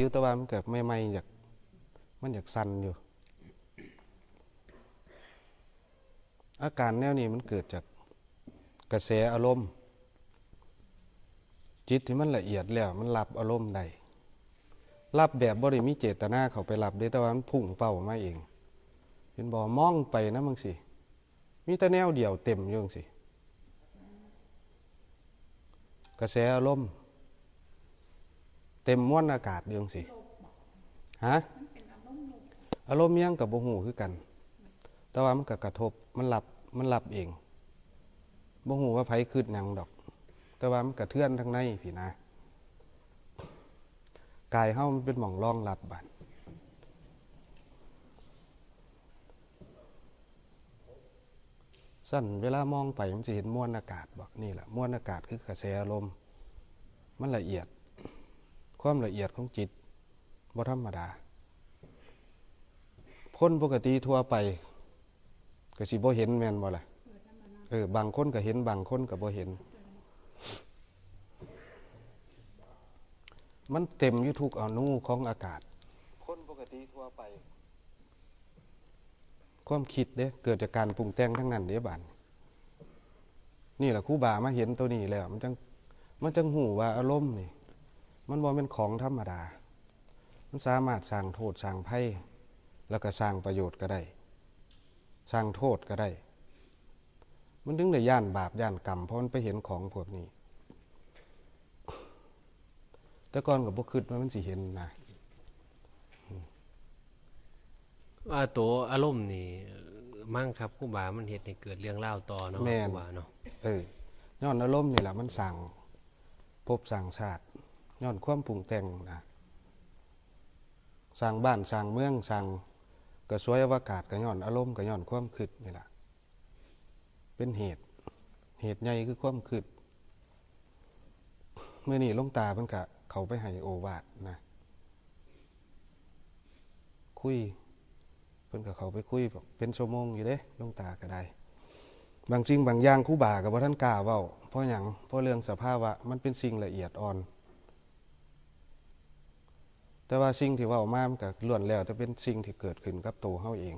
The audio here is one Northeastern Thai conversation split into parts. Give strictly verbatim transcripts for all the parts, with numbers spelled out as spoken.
อยู่ แต่ว่ามันก็ใหม่ๆ อยาก มันอยากสั่นอยู่ อาการแนวนี้มันเกิดจากกระแสอารมณ์ จิตที่มันละเอียดแล้วมันรับอารมณ์ได้ รับแบบบ่ได้มีเจตนาเข้าไปรับเด้ แต่ว่ามันพุ่งเป้ามาเอง เห็นบ่ มองไปนะ บางสิ มีแต่แนวเดียวเต็มอยู่จังซี้ กระแสอารมณ์ เต็มมวลอากาศอยู่จังซี้ ฮะ อารมณ์หยังก็บ่ฮู้คือกัน แต่ว่ามันก็กระทบ มันรับ มันรับเอง บ่ฮู้ว่าไผคิดหยังดอก แต่ว่ามันกระเทือนทางในพี้นะ กายเฮามันเป็นหม่องรองรับบัด ซั่นเวลามองไปมันสิเห็นมวลอากาศบ่ นี่แหละมวลอากาศคือกระแสอารมณ์ มันละเอียด ความละเอียดของจิตบ่ธรรมดา คนปกติทั่วไปก็สิบ่เห็นแม่นบ่ล่ะ เออ บางคนก็เห็น บางคนก็บ่เห็น มันเต็มอยู่ทุกอณูของอากาศ คนปกติทั่วไป ความคิดเด้ เกิดจากการปรุงแต่งทั้งนั้นเด้บาดนี้ นี่แหละครูบามาเห็นตัวนี้แล้ว มันจั่ง มันจั่งฮู้ว่าอารมณ์นี่ มันบ่แม่นของธรรมดา มันสามารถสร้างโทษสร้างภัย แล้วก็สร้างประโยชน์ก็ได้ สร้างโทษก็ได้ มันถึงได้ย้านบาปย้านกรรม เพราะมันไปเห็นของพวกนี้ แต่ก่อนก็บ่คิดว่ามันสิเห็นนะ ว่าตัวอารมณ์นี่มั้งครับครูบา มันเฮ็ดให้เกิดเรื่องราวต่อเนาะ แม่น ครูบาเนาะ เออ ย้อนอารมณ์นี่แหละมันสร้างภพสร้างชาติ ย้อนความปรุงแต่งนะ สร้างบ้านสร้างเมือง สร้างกระสวยอวกาศก็ย้อนอารมณ์ ก็ย้อนความคิดนี่แหละ เป็นเหตุ เหตุใหญ่คือความคิด มื้อนี้หลวงตาเพิ่นก็เข้าไปให้โอวาทนะ คุย เพิ่นก็เข้าไปคุยเป็นชั่วโมงอยู่เด้ หลวงตาก็ได้ บางสิ่งบางอย่างครูบาก็บ่ทันกล้าเว้า เพราะหยัง เพราะเรื่องสภาวะมันเป็นสิ่งละเอียดอ่อน แต่ว่าสิ่งที่เว้ามามันก็ล้วนแล้วแต่เป็นสิ่งที่เกิดขึ้นกับตัวเฮาเอง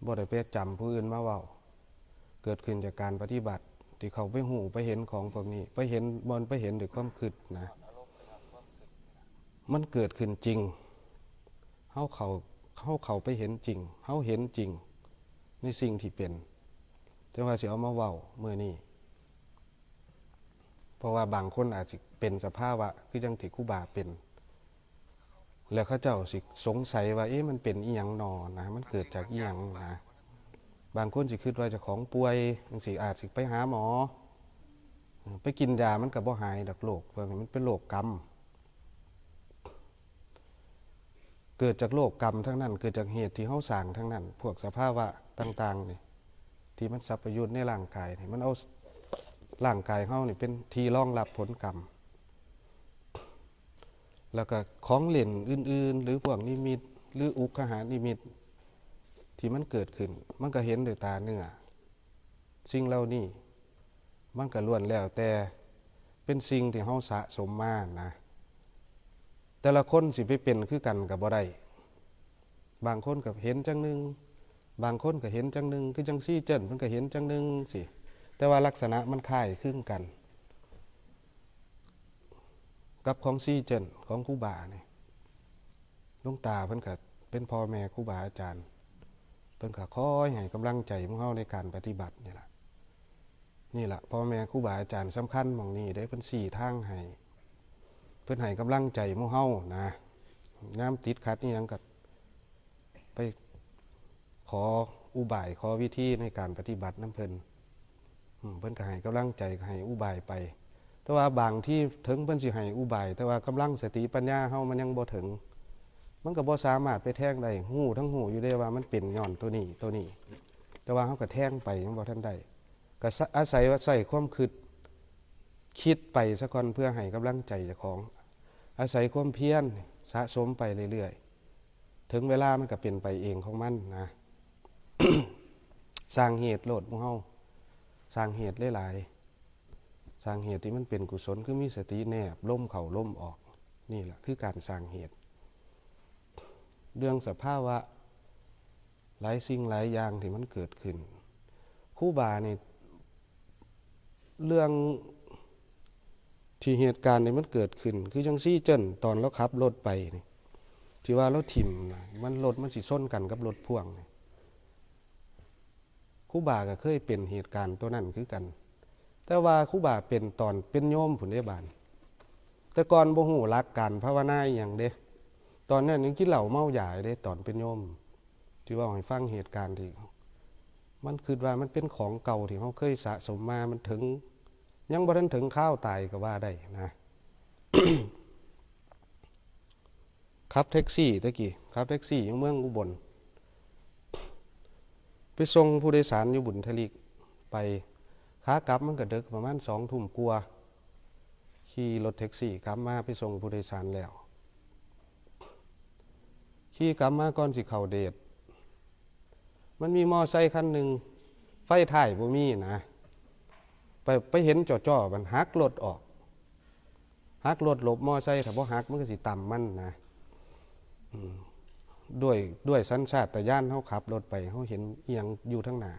บ่ได้ไปจำผู้อื่นมาเว้า เกิดขึ้นจากการปฏิบัติ ที่เขาไปฮู้ไปเห็นของพวกนี้ ไปเห็น บ่อนไปเห็นด้วยความคิดนะ มันเกิดขึ้นจริง เฮาเข้า เฮาเข้าไปเห็นจริง เฮาเห็นจริง ในสิ่งที่เป็น แต่ว่าสิเอามาเว้ามื้อนี้ เพราะว่าบางคนอาจสิเป็นสภาวะคือจั่งที่ครูบาเป็น แล้วเขาเจ้าสิสงสัยว่า เอ๊ะ มันเป็นอิหยังนอนะ มันเกิดจากอิหยังนะ บางคนสิคิดว่าเจ้าของป่วย จั่งซี้ อาจสิไปหาหมอ ไปกินยามันก็บ่หายดอกโรค พวกนี้มันเป็นโรคกรรม เกิดจากโรคกรรมทั้งนั้น เกิดจากเหตุที่เฮาสร้างทั้งนั้น พวกสภาวะต่างๆนี่ ที่มันสัพพยุตในร่างกายนี่ มันเอาร่างกายเฮานี่เป็นที่รองรับผลกรรม แล้วก็ของเล่นอื่นๆ หรือพวกนิมิต หรืออุคหานิมิต ที่มันเกิดขึ้น มันก็เห็นด้วยตาเนื้อ สิ่งเหล่านี้ มันก็ล้วนแล้วแต่เป็นสิ่งที่เฮาสะสมมานะ แต่ละคนสิไปเป็นคือกันก็บ่ได้ บางคนก็เห็นจั่งหนึ่ง บางคนก็เห็นจั่งหนึ่ง คือจั่งซี่เจิ้นเพิ่นก็เห็นจั่งหนึ่งซี้ แต่ว่าลักษณะมันคล้ายคลึงกัน กับของซี่เจิ้นของครูบานี่ หลวงตาเพิ่นก็เป็นพ่อแม่ครูบาอาจารย์ เพิ่นก็คอยให้กำลังใจหมู่เฮาในการปฏิบัตินี่ล่ะ นี่ล่ะ พ่อแม่ครูบาอาจารย์สำคัญหม่องนี้เด้ เพิ่นชี้ทางให้ เพิ่นให้กำลังใจหมู่เฮานะ ยามติดขัดอิหยังก็ไปขออุบาย ขอวิธีในการปฏิบัตินำเพิ่น อืม เพิ่นก็ให้กำลังใจ ก็ให้อุบายไป แต่ว่าบางทีถึงเพิ่นสิให้อุบาย แต่ว่ากำลังสติปัญญาเฮามันยังบ่ถึง มันก็บ่สามารถไปแทงได้ ฮู้ทั้งฮู้อยู่เด้ว่ามันเป็นย้อนตัวนี้ ตัวนี้ แต่ว่าเฮาก็แทงไปยังบ่ทันได้ ก็สะ อาศัยว่าใช้ความคิด คิดไปซะก่อน เพื่อให้กำลังใจเจ้าของ อาศัยความเพียรสะสมไปเรื่อยๆ ถึงเวลามันก็เป็นไปเองของมันนะ สร้างเหตุโลดหมู่เฮา สร้างเหตุหลายๆ สร้างเหตุที่มันเป็นกุศล คือมีสติแนบลมเข้าลมออก นี่แหละคือการสร้างเหตุ เรื่องสภาวะหลายสิ่งหลายอย่างที่มันเกิดขึ้น ครูบานี่ เรื่องที่เหตุการณ์นี่มันเกิดขึ้น คือจังซี่เจิ้นตอนเราขับรถไปนี่ ที่ว่าเราถิ่มนะ มันรถมันสิชนกันกับรถพ่วงนี่ ครูบาก็เคยเป็นเหตุการณ์ตัวนั้นคือกัน แต่ว่าครูบาเป็นตอนเป็นโยมพุ้นเด้บาด แต่ก่อนบ่ฮู้หลักการภาวนาอีหยังเด้ ตอนนั้นยังกินเหล้าเมายาเด้ ตอนเป็นโยม ที่เว้าให้ฟังเหตุการณ์ที่ มันคิดว่ามันเป็นของเก่าที่เราเคยสะสมมา มันถึง ยังบ่ทันถึงคราวตายก็ว่าได้นะ ขับแท็กซี่ตะกี้ ขับแท็กซี่อยู่เมืองอุบล ไปส่งผู้โดยสารอยู่บุญทลิก ไป ขากลับมันก็ดึกประมาณสองทุ่มกว่า ขี่รถแท็กซี่กลับมาไปส่งผู้โดยสารแล้ว ขี่กลับมาก่อนสิเข้าเดท มันมีมอไซค์คันหนึ่ง ไฟท้ายบ่มีนะ ไป ไปเห็นจ่อๆ มันหักรถออก หักรถหลบมอไซค์ ถ้าบ่หักมันก็สิตำมันนะ อืม ด้วย ด้วยสัญชาตญาณ เราขับรถไป เราเห็นอิหยังอยู่ทางหน้า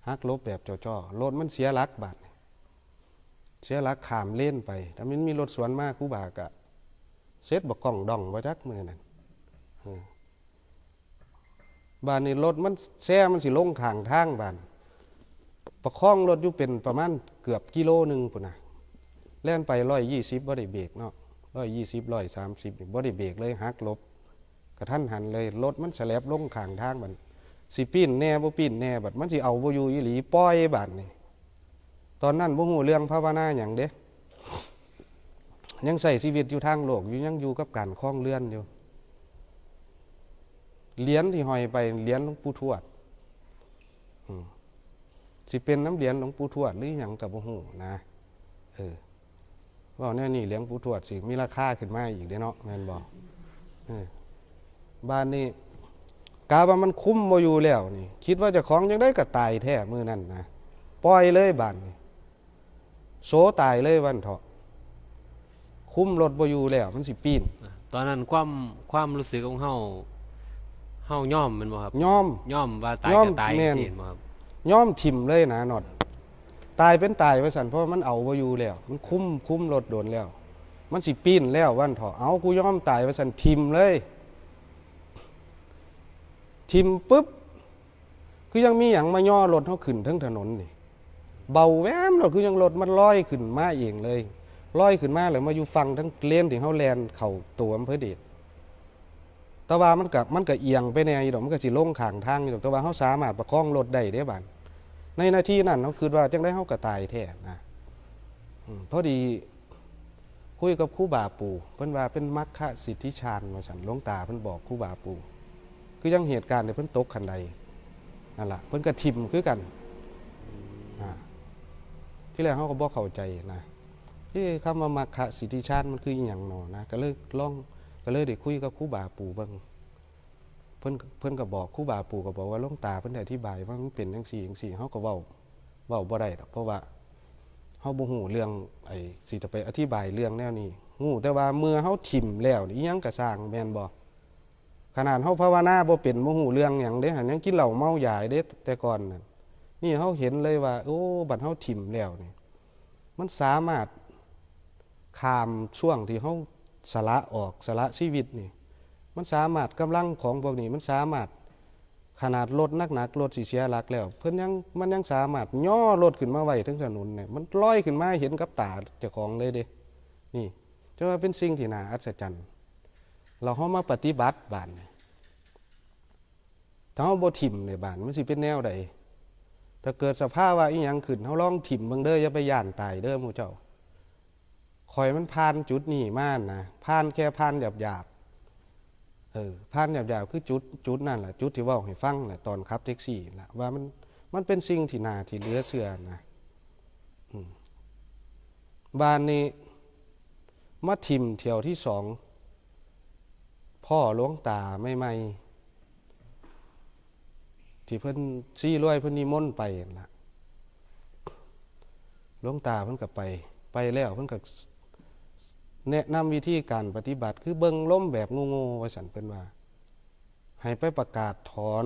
หักหลบแบบจ่อๆ รถมันเสียหลักบาด เสียหลักข้ามเลนไป ถ้ามันมีรถสวนมา ครูบาก็เสร็จบักก้องดองบ่จักมื้อนั้น เออ บาดนี้รถมันแซมันสิลงข้างทางบาด ประคองรถอยู่เป็นประมาณเกือบกิโลหนึ่งพุ้นนะ แล่นไปร้อยยี่สิบบ่ได้เบรกเนาะ ร้อยยี่สิบ ร้อยสามสิบนี่บ่ได้เบรกเลย หักหลบกะทันหันเลย รถมันสแลบลงข้างทางบาด สิปีนแหน่บ่ปีนแหน่บาด มันสิเอาบ่อยู่อีหลี ปล่อยบาดนี่ ตอนนั้นบ่ฮู้เรื่องภาวนาหยังเด้ ยังใช้ชีวิตอยู่ทางโลกอยู่ ยังอยู่กับการครองเรือนอยู่ เหรียญที่ห้อยไปเหรียญหลวงปู่ทวด อืม สิเป็นน้ำเหรียญหลวงปู่ทวดหรือหยังก็บ่ฮู้นะ เออ เว้าแนวนี้เหรียญปู่ทวดสิมีราคาขึ้นมาอีกเด้เนาะ แม่นบ่ เออ บาดนี้ กะว่ามันคุมบ่อยู่แล้วนี่ คิดว่าเจ้าของจั่งใด๋ก็ตายแท้มื้อนั้นนะ ปล่อยเลยบาดนี้ โสตายเลยว่าซั่นเถาะ คุมรถบ่อยู่แล้ว มันสิปีน อ่ะ ตอนนั้นความ ความรู้สึกของเฮา เฮายอมแม่นบ่ครับ ยอม ยอมว่าตาย ยอม ก็ตาย แม่น จั่งซี้แม่นบ่ครับ ยอมถิ่มเลยนะนอด ตายเป็นตายว่าซั่น เพราะมันเอาบ่อยู่แล้ว มันคุม คุมรถโดนแล้ว มันสิปีนแล้วว่าซั่นเถาะ เอา กูยอมตายว่าซั่น ถิ่มเลย ถิ่มปุ๊บ คือยังมีหยังมาย่อรถเฮาขึ้นเทิงถนนนี่ เบาแวมโลด คือยังรถมันลอยขึ้นมาเองเลย ลอยขึ้นมาแล้วมาอยู่ฝั่งทางเลนที่เฮาแล่นเข้าตัวอำเภอเดช แต่ว่ามันก็ มันก็เอียงไปแหน่อยู่ดอก มันก็สิลงข้างทางอยู่ดอก แต่ว่าเฮาสามารถประคองรถได้เด้บาด ในนาทีนั้นเฮาคิดว่าจั่งใด๋เฮาก็ตายแท้นะ อืม พอดี คุยกับครูบาปู่ เพิ่นว่าเป็นมัคคสิทธิฌานว่าซั่น หลวงตาเพิ่นบอกครูบาปู่ คือจั่งเหตุการณ์ที่เพิ่นตกคันไดนั่นล่ะ เพิ่นก็ถิ่มคือกัน อ่า ทีแรกเฮาก็บ่เข้าใจนะ เอ๊ะ คำว่ามัคคสิทธิฌานมันคืออิหยังหนอนะ ก็เลยลอง ก็เลยได้คุยกับครูบาปู่เบิ่ง เพิ่น เพิ่นก็บอก ครูบาปู่ก็บอกว่า หลวงตาเพิ่นได้อธิบายว่ามันเป็นจั่งซี้จั่งซี้ เฮาก็เว้า เว้าบ่ได้ดอก เพราะว่าเฮาบ่ฮู้เรื่อง ไอ้ สิจะไปอธิบายเรื่องแนวนี้ ฮู้แต่ว่าเมื่อเฮาถิ่มแล้วนี่ อิหยังก็ซ่าง แม่นบ่ ขนาดเฮาภาวนาบ่เป็น บ่ฮู้เรื่องหยังเด้ หั้นยังกินเหล้าเมายาเด้ แต่ก่อนนั่น นี่เฮาเห็นเลยว่า โอ้ บัดเฮาถิ่มแล้วนี่ มันสามารถข้ามช่วงที่เฮาสละออก สละชีวิตนี่ มันสามารถ กำลังของพวกนี้มันสามารถ ขนาดรถหนักๆ รถสิเสียหลักแล้ว เพิ่นยัง มันยังสามารถย่อรถขึ้นมาไว้เทิงถนนเนี่ย มันลอยขึ้นมาเห็นกับตาเจ้าของเลยเด้ นี่ จั่งว่าเป็นสิ่งที่น่าอัศจรรย์ แล้วเฮามาปฏิบัติบาดนี่ ถ้าเฮาบ่ถิ่มเนี่ยบาดมันสิเป็นแนวใด ถ้าเกิดสภาวะอิหยังขึ้น เฮาลองถิ่มเบิ่งเด้อ อย่าไปย้านตายเด้อหมู่เจ้า ข้อยมันผ่านจุดนี้มานะ ผ่านแค่ผ่านหยาบๆ เออ ผ่านหยาบๆ คือจุด จุดนั่นแหละ จุดที่เว้าให้ฟังแหละ ตอนขับแท็กซี่น่ะ ว่ามัน มันเป็นสิ่งที่น่าที่เหลือเชื่อนะ อืม บาดนี้ มาถิ่มเที่ยวที่สอง พ้อหลวงตาใหม่ๆ ที่เพิ่นชีรวยเพิ่นนิมนต์ไปนั่นล่ะ หลวงตาเพิ่นก็ไป ไปแล้วเพิ่นก็แนะนำวิธีการปฏิบัติ คือเบิ่งลมแบบโง่ๆ ว่าซั่นเพิ่นว่า ให้ไปประกาศถอน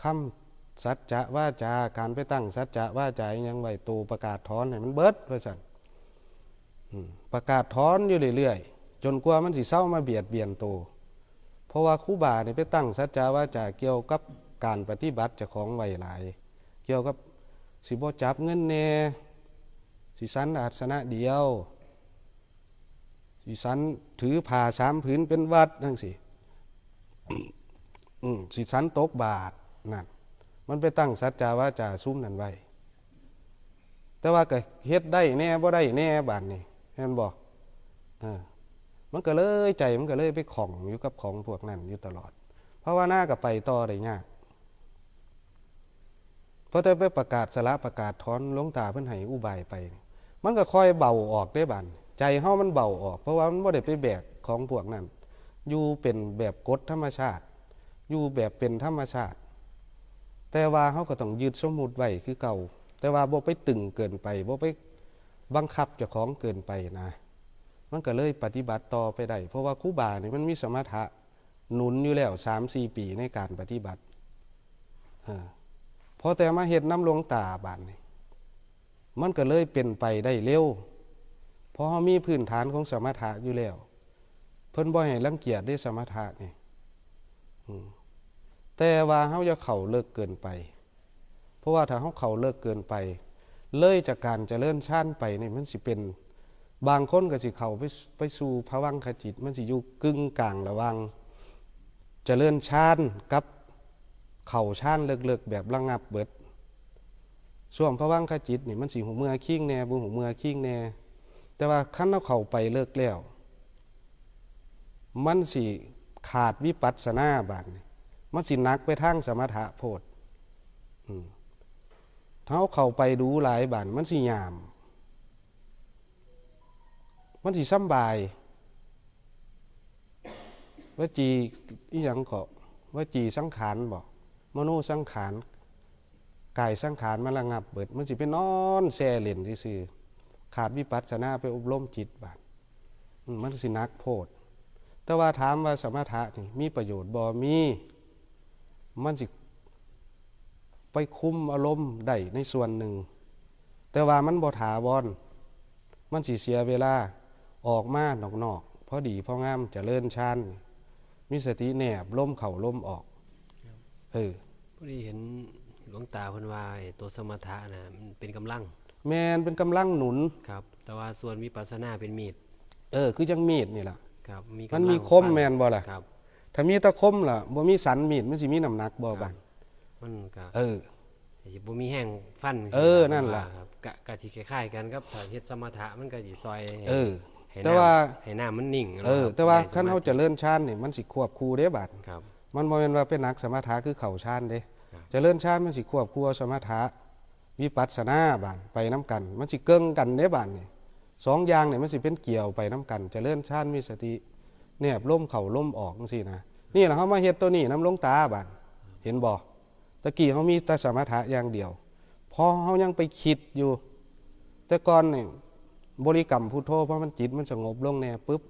คำสัจจะวาจา การไปตั้งสัจจะวาจาอิหยังไว้ โตประกาศถอนให้มันเบิดว่าซั่น อืม ประกาศถอนอยู่เรื่อยๆ จนกว่ามันสิเซามาเบียดเบียนโต เพราะว่าครูบานี่ไปตั้งสัจจะวาจาเกี่ยวกับการปฏิบัติเจ้าของไว้หลาย เกี่ยวกับสิบ่จับเงินแน่ สิฉันอาสนะเดียว สิฉันถือผ้าสามผืนเป็นวัตรจั่งซี้ อืม สิฉันตกบาตรนั่น มันไปตั้งสัจจาวาจาซุมนั้นไว้ แต่ว่าก็เฮ็ดได้แน่บ่ได้แน่บาดนี้ แม่นบ่ เออ มันก็เลย ใจมันก็เลยไปข้องอยู่กับของพวกนั้นอยู่ตลอด ภาวนาก็ไปต่อได้ยาก พอแต่ไปประกาศสละประกาศถอน หลวงตาเพิ่นให้อุบายไป มันก็ค่อยเบาออกเด้บาดนี้ ใจเฮามันเบาออก เพราะว่ามันบ่ได้ไปแบกของพวกนั้น อยู่เป็นแบบกฎธรรมชาติ อยู่แบบเป็นธรรมชาติ แต่ว่าเฮาก็ต้องยึดสมมุติไว้คือเก่า แต่ว่าบ่ไปตึงเกินไป บ่ไปบังคับเจ้าของเกินไปนะ มันก็เลยปฏิบัติต่อไปได้ เพราะว่าครูบานี่มันมีสมถะหนุนอยู่แล้ว สามสี่ปีในการปฏิบัติ เออ พอแต่มาเฮ็ดนำหลวงตาบาดนี้ มันก็เลยเป็นไปได้เร็ว เพราะเฮามีพื้นฐานของสมถะอยู่แล้ว เพิ่นบ่ให้รังเกียจเด้สมถะนี่ อืม แต่ว่าเฮาอย่าเข้าเลิกเกินไป เพราะว่าถ้าเฮาเข้าเลิกเกินไป เลยจากการเจริญฌานไปนี่มันสิเป็น บางคนก็สิเข้าไป ไปสู่ภวังคจิต มันสิอยู่กึ่งกลางระหว่างเจริญฌานกับเข้าฌานเลิกๆแบบระงับเบิด ช่วงภวังคจิตนี่มันสิหูเมือคิงแน่ บ่หูเมือคิงแน่ แต่ว่าคันเฮาเข้าไปเลิกแล้ว มันสิขาดวิปัสสนาบาดนี้ มันสิหนักไปทางสมถะโพด อืม เฮาเข้าไปดูหลายบาด มันสิหยาม มันสิสำบาย วจีอิหยังก็ วจีสังขารบ่ มโนสังขาร กายสังขารมันระงับเบิด มันสิไปนอนแช่เล่นซื่อๆ ขาดวิปัสสนาไปอบรมจิตบาด อืม มันสิหนักโพด แต่ว่าถามว่าสมถะนี่มีประโยชน์บ่ มี มันสิไปคุมอารมณ์ได้ในส่วนหนึ่ง แต่ว่ามันบ่ถาวร มันสิเสียเวลา ออกมานอกๆ พอดีพองาม เจริญฌาน มีสติแนบลมเข้าลมออก เออ พอดีเห็นหลวงตาเพิ่นว่าไอ้ตัวสมถะน่ะมันเป็นกำลัง แม่น เป็นกำลังหนุน ครับ แต่ว่าส่วนวิปัสสนาเป็นมีด เออ คือจั่งมีดนี่ล่ะ ครับ มี มันมี กำลัง คม ฟัน แม่นบ่ล่ะ ครับ ถ้ามีแต่คมล่ะ บ่มีสันมีด มันสิมีน้ำหนักบ่ ครับ บาด มันก็ เออ สิบ่มีแฮงฟัน เออ จั่งซี้ นั่นล่ะ ว่าครับ กะ กะสิคล้ายๆกันครับ ถ้าเฮ็ดสมถะมันก็สิซอยให้ เออ ให้ แต่ น้ำ ว่า ให้น้ำมันนิ่ง เออ นะครับ แต่ว่า ให้สมาธิ คันเฮาเจริญฌานนี่ มันสิควบคู่เด้บาด ครับ มันบ่แม่นว่าเป็นนักสมถะคือเข้าฌานเด้ ครับ เจริญฌานมันสิควบคู่เอาสมถะ วิปัสสนาบาด ไปนำกัน มันสิเกิ่งกันเด้บาดนี่ สองอย่างนี่มันสิเป็นเกี่ยวไปนำกัน เจริญฌานมีสติ แนบลมเข้าลมออกจั่งซี้นะ นี่ล่ะเฮามาเฮ็ดตัวนี้นำหลวงตาบาด เห็นบ่ ตะกี้เฮามีแต่สมถะอย่างเดียว พอเฮายังไปคิดอยู่ แต่ก่อนนี่บริกรรมพุทโธ พอมันจิตมันสงบลงแน่ปุ๊บ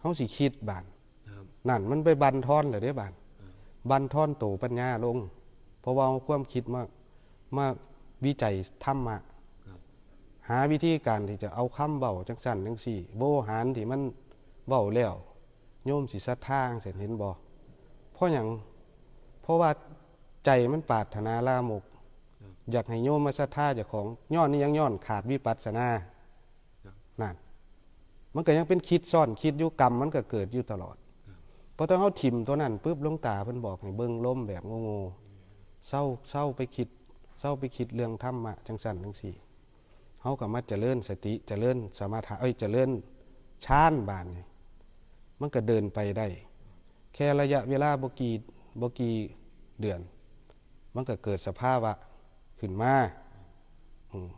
เฮาสิคิดบาด ครับ นั่นมันไปบั่นทอนแล้วเด้บาด ครับ บั่นทอนโตปัญญาลง เพราะว่าเอาความคิดมา มาวิจัยธรรมะ ครับ หาวิธีการที่จะเอาคำเว้าจั่งซั่นจั่งซี้ โวหารที่มันเว้าแล้ว โยมสิศรัทธาจั่งซี้ เห็นบ่ เพราะหยัง เพราะว่าใจมันปรารถนาลามก ครับ อยากให้โยมมาศรัทธาเจ้าของ ย้อนอิหยัง ย้อนขาดวิปัสสนา ครับ นั่น มันก็ยังเป็นคิดซ้อนคิดอยู่ กรรมมันก็เกิดอยู่ตลอด ครับ พอตอนเฮาถิ่มตัวนั้นปุ๊บ หลวงตาเพิ่นบอกให้เบิ่งลมแบบโง่ๆ เซา เซาไปคิด เซาไปคิดเรื่องธรรมะจั่งซั่นจั่งซี้ เฮาก็มาเจริญสติ เจริญสมถะ เอ้ย เจริญฌานบาดนี้ มันก็เดินไปได้ แค่ระยะเวลาบ่กี่ บ่กี่เดือน มันก็เกิดสภาวะขึ้นมา อืม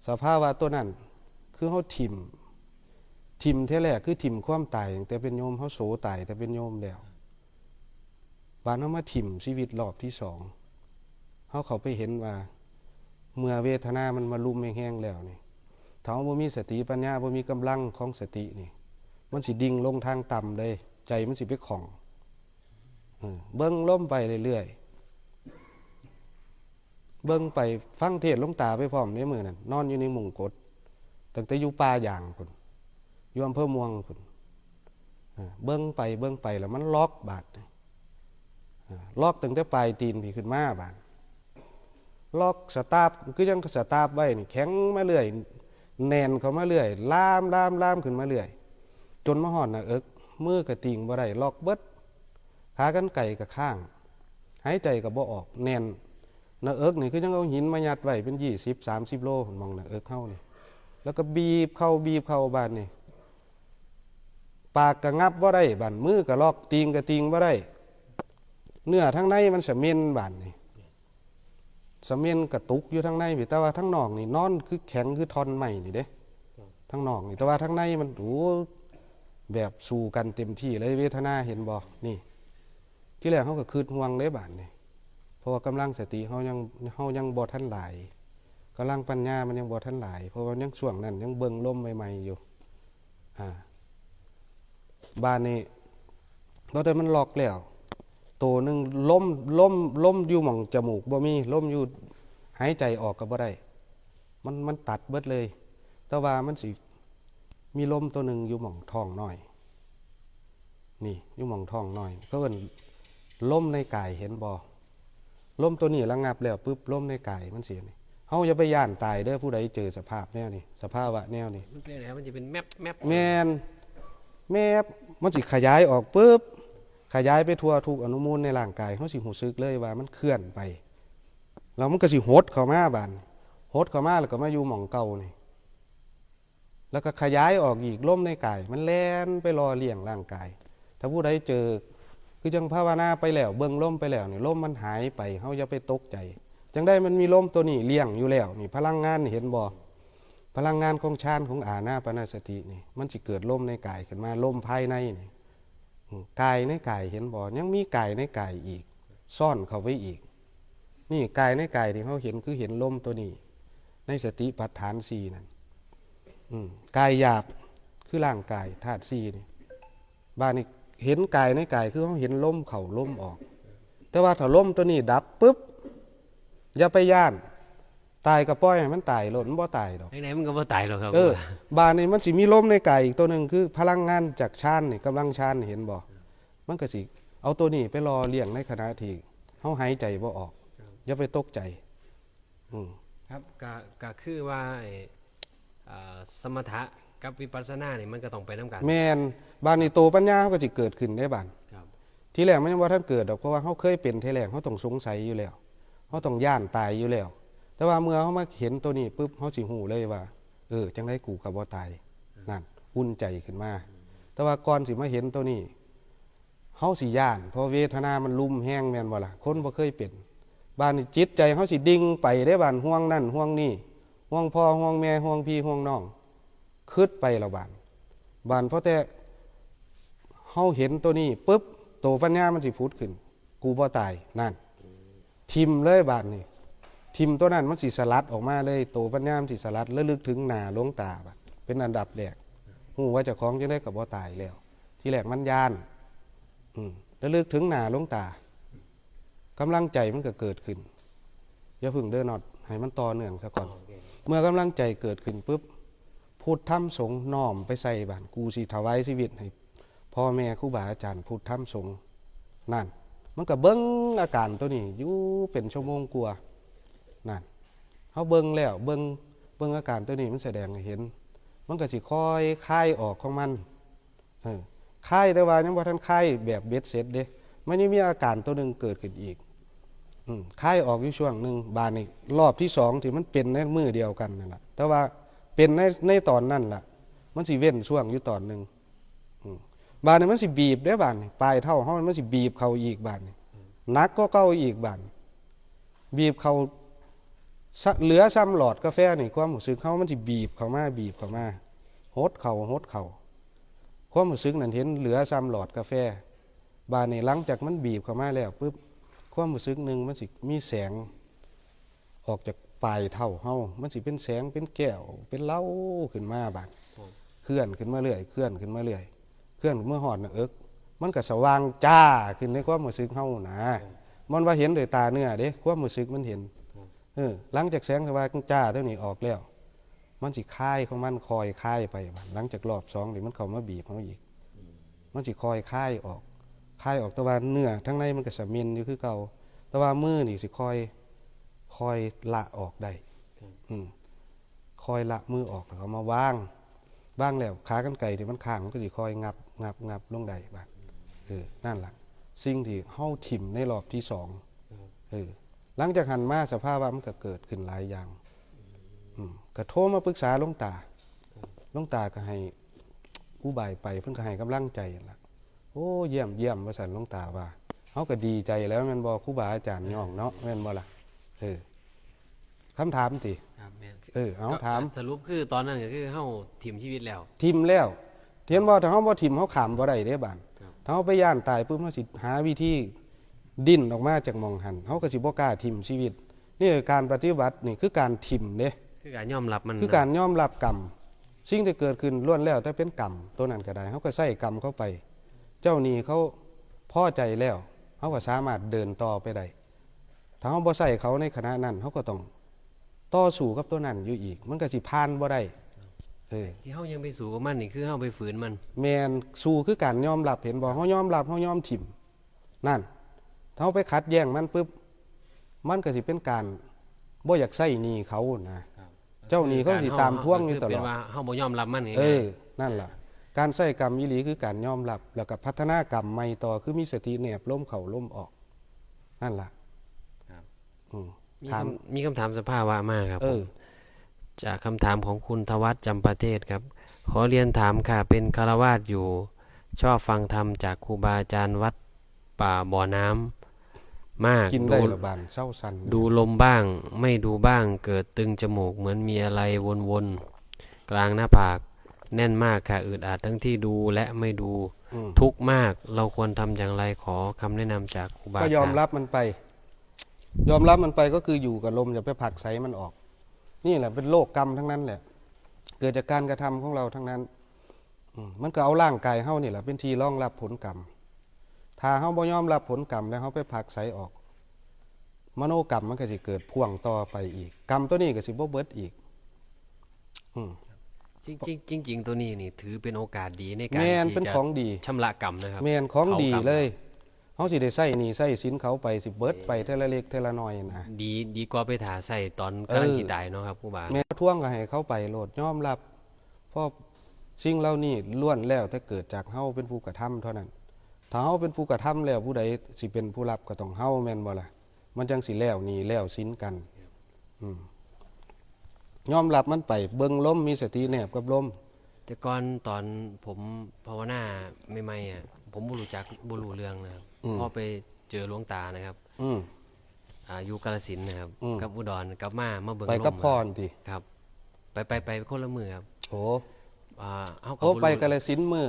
สภาวะตัวนั้น คือเฮาถิ่ม ถิ่มเทื่อแรกคือถิ่มความตายตั้งแต่เป็นโยม เฮาโสตายแต่เป็นโยมแล้ว บาดเฮามาถิ่มชีวิตรอบที่สอง เฮาเข้าไปเห็นว่า เมื่อเวทนามันมารุมแฮงๆแล้วนี่ ถ้าเฮาบ่มีสติปัญญา บ่มีกำลังของสตินี่ มันสิดิ่งลงทางต่ำเลย ใจมันสิไปข้อง เออเบิ่งลมไปเรื่อยๆ เบิ่งไปฟังเทศน์หลวงตาไปพร้อมในมื้อนั้น นอนอยู่ในมุ้งกด ตั้งแต่อยู่ป่ายางพุ้น อยู่อำเภอม่วงพุ้น เออเบิ่งไปเบิ่งไปแล้วมันล็อกบาดนี่ เออล็อกตั้งแต่ปลายตีนพี้ขึ้นมาบาด ล็อกสตาร์ฟคือยังสตาร์ฟไว้นี่แข็งมาเรื่อย แน่นเข้ามาเรื่อย ลามลามลามขึ้นมาเรื่อย จนมาฮอดหน้าอก มือกะติ่งบ่ได้ ล็อกเบิด ขากรรไกรกะค้าง หายใจกะบ่ออก แน่น หน้าอกนี่คือยังเอาหินมายัดไว้เป็นยี่สิบ สามสิบ โล หม่องหน้าอกเฮานี่ แล้วกะบีบเข้าบีบเข้าบาดนี่ ปากกะงับบ่ได้บาด มือกะล็อก ติ่งกะติ่งบ่ได้ เนื้อทางในมันสะเม็นบาดนี่ สะเม็นกะตุกอยู่ทางในพี้ แต่ว่าทางนอกนี่นอนคือแข็งคือท่อนไม้นี่เด้ ทางนอกนี่ แต่ว่าทางในมัน โอ้ แบบสู้กันเต็มที่เลย เวทนาเห็นบ่นี่ ทีแรกเฮากะคิดห่วงเด้บาดนี่ เพราะว่ากำลังสติเฮายัง เฮายังบ่ทันหลาย กำลังปัญญามันยังบ่ทันหลาย เพราะว่ายังช่วงนั้นยังเบิ่งลมใหม่ๆอยู่ อ่า บาดนี่ พอแต่มันล็อกแล้ว โตหนึ่ง ลม ลม ลมอยู่หม่องจมูกบ่มี ลมอยู่ หายใจออกกะบ่ได้ มัน มันตัดเบิดเลย แต่ว่ามันสิมีลมโตหนึ่งอยู่หม่องท้องน้อย นี่ อยู่หม่องท้องน้อย เขาเอิ้นลมในกาย เห็นบ่ ลมโตนี้ระงับแล้วปึ๊บ ลมในกายมันสินี่ เฮาอย่าไปย้านตายเด้อ ผู้ใดเจอสภาพแนวนี้ สภาวะแนวนี้ มันเป็นไง มันจะเป็นแมบแมบ แม่น แมบ มันสิขยายออกปึ๊บ ขยายไปทั่วทุกอนุมูลในร่างกาย เฮาสิรู้สึกเลยว่ามันเคลื่อนไป แล้วมันกะสิหดเข้ามาบาด หดเข้ามาแล้วกะมาอยู่หม่องเก่านี่ แล้วกะขยายออกอีก ลมในกาย มันแล่นไปหล่อเลี้ยงร่างกาย ถ้าผู้ใดเจอ คือจั่งภาวนาไปแล้ว เบิ่งลมไปแล้วนี่ ลมมันหายไป เฮาอย่าไปตกใจ จั่งใดมันมีลมโตนี้เลี้ยงอยู่แล้ว นี่ พลังงานนี่ เห็นบ่ พลังงานของฌานของอานาปานสตินี่ มันสิเกิดลมในกายขึ้นมา ลมภายในนี่ อืม กายในกาย เห็นบ่ ยังมีกายในกายอีก ซ่อนเข้าไปอีก นี่ กายในกายที่เฮาเห็นคือเห็นลมโตนี้ ในสติปัฏฐานสี่นั่น อืม กายหยาบคือร่างกายธาตุสี่นี่ บาดนี่เห็นกายในกายคือเฮาเห็นลมเข้าลมออก แต่ว่าถ้าลมโตนี้ดับปึ๊บ อย่าไปย้าน ตายกะปล่อยให้มันตายโลด มันบ่ตายดอก ไหนๆมันกะบ่ตายหรอกครับ เออ บาดนี่มันสิมีลมในกายอีกโตหนึ่ง คือพลังงานจากฌานนี่ กำลังฌานนี่ เห็นบ่ มันกะสิเอาโตนี้ไปหล่อเลี้ยงในขณะที่เฮาหายใจบ่ออก อย่าไปตกใจ อืม ครับ กะ กะคือว่าไอ้ อ่า สมถะกับวิปัสสนานี่มันกะต้องไปนำกัน แม่น บาดนี่โตปัญญาเฮากะสิเกิดขึ้นเด้บาด ครับ ทีแรกมันยังบ่ทันเกิดดอก เพราะว่าเฮาเคยเป็นเทื่อแรก เฮาต้องสงสัยอยู่แล้ว เฮาต้องย้านตายอยู่แล้ว แต่ว่าเมื่อเฮามาเห็นโตนี้ปึ๊บ เฮาสิรู้เลยว่า เออ จั่งใดกูกะบ่ตาย นั่น อุ่นใจขึ้นมา แต่ว่าก่อนสิมาเห็นโตนี้ เฮาสิย้าน เพราะเวทนามันรุมแฮง แม่นบ่ล่ะ คนบ่เคยเป็น บาดนี่จิตใจเฮาสิดิ่งไปเด้ บาดห่วงนั่นห่วงนี่ ห่วงพ่อห่วงแม่ ห่วงพี่ห่วงน้อง คิดไปแล้วบาด บาดพอแต่เฮาเห็นโตนี้ปึ๊บ โตปัญญามันสิผุดขึ้น กูบ่ตาย นั่น ถิ่มเลยบาดนี่ ถิ่มโตนั้นมันสิสลัดออกมาเลย โตปัญญามันสิสลัด ระลึกถึงหน้าหลวงตาบาด เป็นอันดับแรก รู้ว่าเจ้าของจั่งใดกะบ่ตายแล้ว ทีแรกมันย้าน อืม ระลึกถึงหน้าหลวงตา กำลังใจมันกะเกิดขึ้น อย่าพึ่งเด้อ นอด ให้มันต่อเนื่องซะก่อน โอเค เมื่อกำลังใจเกิดขึ้นปึ๊บ พุทธธรรมสงฆ์น้อมไปใส่บาด กูสิถวายชีวิตให้พ่อแม่ครูบาอาจารย์ พุทธธรรมสงฆ์ นั่น มันกะเบิ่งอาการโตนี้อยู่เป็นชั่วโมงกว่า นั่น เฮาเบิ่งแล้ว เบิ่ง เบิ่งอาการโตนี้มันแสดงให้เห็น มันกะสิค่อยคลายออกของมัน เออ คลาย แต่ว่ายังบ่ทันคลายแบบเบ็ดเสร็จเด้ มันยังมีอาการโตหนึ่งเกิดขึ้นอีก อืม คลายออกอยู่ช่วงหนึ่ง บาดนี่รอบที่สองที่มันเป็นในมื้อเดียวกันนั่นล่ะ แต่ว่าเป็นใน ในตอนนั้นล่ะ มันสิเว้นช่วงอยู่ตอนหนึ่ง อืม บาดนี่มันสิบีบเด้ บาดนี่ ปลายเท้าเฮามันสิบีบเข้าอีกบาดนี่ หนักกว่าเก่าอีกบาดนี่ บีบเข้า ซะ เหลือส่ำหลอดกาแฟนี่ ความรู้สึกเฮามันสิบีบเข้ามา บีบเข้ามา หดเข้า หดเข้า ความรู้สึกนั่นเห็นเหลือส่ำหลอดกาแฟ บาดนี่หลังจากมันบีบเข้ามาแล้วปึ๊บ ความรู้สึกหนึ่งมันสิมีแสง ออกจากปลายเท้าเฮา มันสิเป็นแสง เป็นแก้ว เป็นเหลาขึ้นมาบาด ครับ เคลื่อนขึ้นมาเรื่อย เคลื่อนขึ้นมาเรื่อย เคลื่อนเมื่อฮอดหน้าอก มันก็สว่างจ้าขึ้นในความรู้สึกเฮานะ มันว่าเห็นด้วยตาเนื้อเด้ ความรู้สึกมันเห็น เออ หลังจากแสงสว่างจ้าเท่านี้ออกแล้ว มันสิคลายของมัน คอยคลายไป หลังจากรอบสองนี่มันเข้ามาบีบเฮาอีก มันสิคอยคลายออก คลายออก แต่ว่าเนื้อทั้งในมันก็สะเม็นอยู่คือเก่า แต่ว่ามือนี่สิคอย คอยละออกได้ อืม คอยละมือออกแล้วก็มาวาง วางแล้วขากรรไกรที่มันค้างมันก็สิคอยงับ งับ งับลงได้บาด เออ นั่นล่ะ สิ่งที่เฮาถิ่มในรอบที่สอง เออ หลังจากหั้นมาสภาวะมันก็เกิดขึ้นหลายอย่าง อืม ก็โทรมาปรึกษาหลวงตา หลวงตาก็ให้อุบายไป เพิ่นก็ให้กำลังใจนั่นล่ะ โอ้ เยี่ยม เยี่ยม ว่าซั่น หลวงตาว่า เฮาก็ดีใจแล้วแม่นบ่ ครูบาอาจารย์ย่องเนาะ แม่นบ่ล่ะ เออ คำถามติ ครับ แม่น เออ เอา ก็ ถาม สรุปคือตอนนั้นก็คือเฮาถิ่มชีวิตแล้ว ถิ่มแล้ว เห็นบ่ ถ้าเฮาบ่ถิ่ม เฮาข้ามบ่ได้เด้บาด ครับ ถ้าเฮาไปย้านตายปุ๊บ เฮาสิหาวิธีดิ้นออกมาจากหม่องหั้น เฮาก็สิบ่กล้าถิ่มชีวิต นี่การปฏิบัตินี่คือการถิ่มเด้ คือการยอมรับมัน คือการยอมรับกรรม สิ่งที่เกิดขึ้นล้วนแล้วแต่เป็นกรรม ตัวนั้นก็ได้ เฮาก็ใส่กรรมเข้าไป เจ้าหนี้เขาพอใจแล้ว เฮาก็สามารถเดินต่อไปได้ ถ้าเฮาบ่ใส่เขาในขณะนั้น เฮาก็ต้องต่อสู้กับตัวนั้นอยู่อีก มันก็สิผ่านบ่ได้ เออ ที่เฮายังไปสู้กับมันนี่คือเฮาไปฝืนมัน แม่น สู้คือการยอมรับ เห็นบ่ เฮายอมรับ เฮายอมถิ่ม นั่น ถ้าเฮาไปขัดแย้งมันปุ๊บ มันก็สิเป็นการบ่อยากใช้หนี้เขานะ ครับ เจ้าหนี้เขาสิตามทวงอยู่ตลอด คือเป็นว่าเฮาบ่ยอมรับมันไง เออ นั่นล่ะ การใช้กรรมอีหลีคือการยอมรับ แล้วก็พัฒนากรรมใหม่ต่อ คือมีสติแนบลมเข้าลมออก นั่นล่ะ ครับ อืม มี ถาม คำ มีคำถามสภาวะมาครับ เออ ผม จากคำถามของคุณทวัช จำปาเทศครับ ขอเรียนถามค่ะ เป็นฆราวาสอยู่ ชอบฟังธรรมจากครูบาอาจารย์วัดป่าบ่อน้ำมาก กินได้ ดู ละบาด เซาสั่น ดูลมบ้าง ไม่ดูบ้าง เกิดตึงจมูก เหมือนมีอะไรวนๆ กลางหน้าผาก แน่นมากค่ะ อึดอัดทั้งที่ดูและไม่ดู อืม ทุกข์มาก เราควรทำอย่างไร ขอคำแนะนำจากครูบา ก็ยอมรับมันไป ยอมรับมันไปก็คืออยู่กับลม อย่าไปผลักไสมันออก นี่แหละเป็นโลกกรรมทั้งนั้นแหละ เกิดจากการกระทำของเราทั้งนั้น อืม มันก็เอาร่างกายเฮานี่แหละเป็นที่รองรับผลกรรม ถ้าเฮาบ่ยอมรับผลกรรมแล้วเฮาไปผลักไสออก มโนกรรมมันก็สิเกิดพ่วงต่อไปอีก กรรมตัวนี้ก็สิบ่เบิดอีก อืม จริงๆ จริงๆ ตัวนี้นี่ถือเป็นโอกาสดีในการ แม่น ที่ เป็น จะ ของดี ชำระกรรมนะครับ แม่น ของดี เผากรรม เลย เฮาสิได้ใช้หนี้ใช้สินเขาไป สิเบิดไปเทื่อละเล็กเทื่อละน้อยนะ ดี ดีกว่าไปถ่าใช้ตอนกำลัง เออ สิตายเนาะครับครูบา แม่น ทวงก็ให้เขาไปโลด ยอมรับ เพราะสิ่งเหล่านี้ล้วนแล้วแต่เกิดจากเฮาเป็นผู้กระทำเท่านั้น ถ้าเฮาเป็นผู้กระทำแล้ว ผู้ใดสิเป็นผู้รับก็ต้องเฮา แม่นบ่ล่ะ มันจังสิแล้วหนี้แล้วสินกัน อืม ยอมรับมันไป เบิ่งลม มีสติแนบกับลม แต่ก่อนตอนผมภาวนาใหม่ๆ อะ ผมบ่รู้จัก บ่รู้เรื่องนะครับ อืม พอไปเจอหลวงตานะครับ อืม อ่า อยู่กาฬสินธุ์นะครับ อืม กับอุดร กลับมา มาเบิ่ง ไปกับ ลม พ่อติ ครับ ไป ไป ไปคนละมื้อครับ โอ้ อ่า เฮาก็ โอ้ บ่รู้ ไปกาฬสินธุ์มื้อ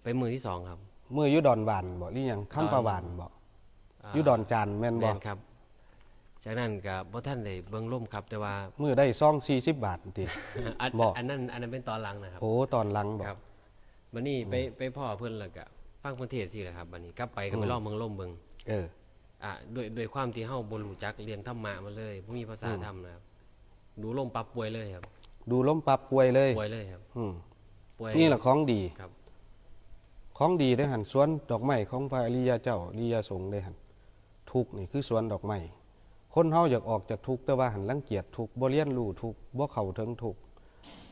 ไปมื้อที่สองครับ มื้ออยู่ดอนหว่านบ่ หรือหยัง คำประหว่านบ่ อ่า อยู่ดอนจานแม่นบ่ แม่นครับ จากนั้นก็บ่ทันได้เบิ่งลมครับ แต่ว่ามื้อได้ซองสี่สิบบาทติ อัน บ่ อันนั้น อันนั้นเป็นตอนหลังนะครับ โอ้ ตอนหลังบ่ ครับ บัดนี้ไป อืม ไปพ้อเพิ่นแล้วก็ฟังเพิ่นเทศน์ซี้แหละครับ บัดนี้กลับไปก็ไป อืม ลองเบิ่งลมเบิ่ง เออ อ่ะ ด้วย ด้วยความที่เฮาบ่รู้จักเรื่องธรรมะมาเลย บ่มีภาษา อืม ธรรมนะครับ ดูลมปั๊บป่วยเลยครับ ดูลมปั๊บป่วยเลย ป่วยเลยครับ อืม ป่วย นี่แหละของดี ครับ ของดีเด้หั่น สวนดอกไม้ของพระอริยเจ้า อริยสงฆ์เด้หั่น ทุกข์นี่คือสวนดอกไม้ คนเฮาอยากออกจากทุกข์ แต่ว่าหั่นรังเกียจทุกข์ บ่เรียนรู้ทุกข์ บ่เข้าถึงทุกข์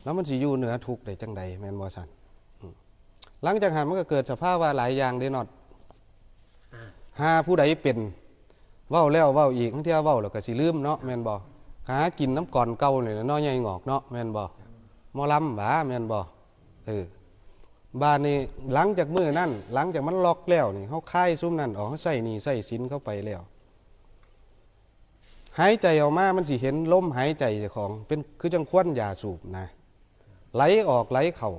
แล้วมันสิอยู่เหนือทุกข์ได้จั่งใด แม่นบ่ซั่น อืม หลังจากหั่นมันก็เกิดสภาวะหลายอย่างเด้ น็อต อ่า หาผู้ใดเป็น เว้าแล้วเว้าอีก บางเทื่อเว้าแล้วก็สิลืมเนาะ แม่นบ่ หากินนำกรเก่านี่แหละเนาะ ใหญ่งอกเนาะ แม่นบ่ หมอลำหวา แม่นบ่ เออ บาดนี้หลังจากมื้อนั้น หลังจากมันล็อกแล้วนี่ เฮาคายซุมนั้นออก เฮาใช้หนี้ใช้สินเข้าไปแล้ว หายใจออกมา มันสิเห็นลมหายใจเจ้าของ เป็นคือจั่งควันยาสูบนะ ไหลออกไหลเข้า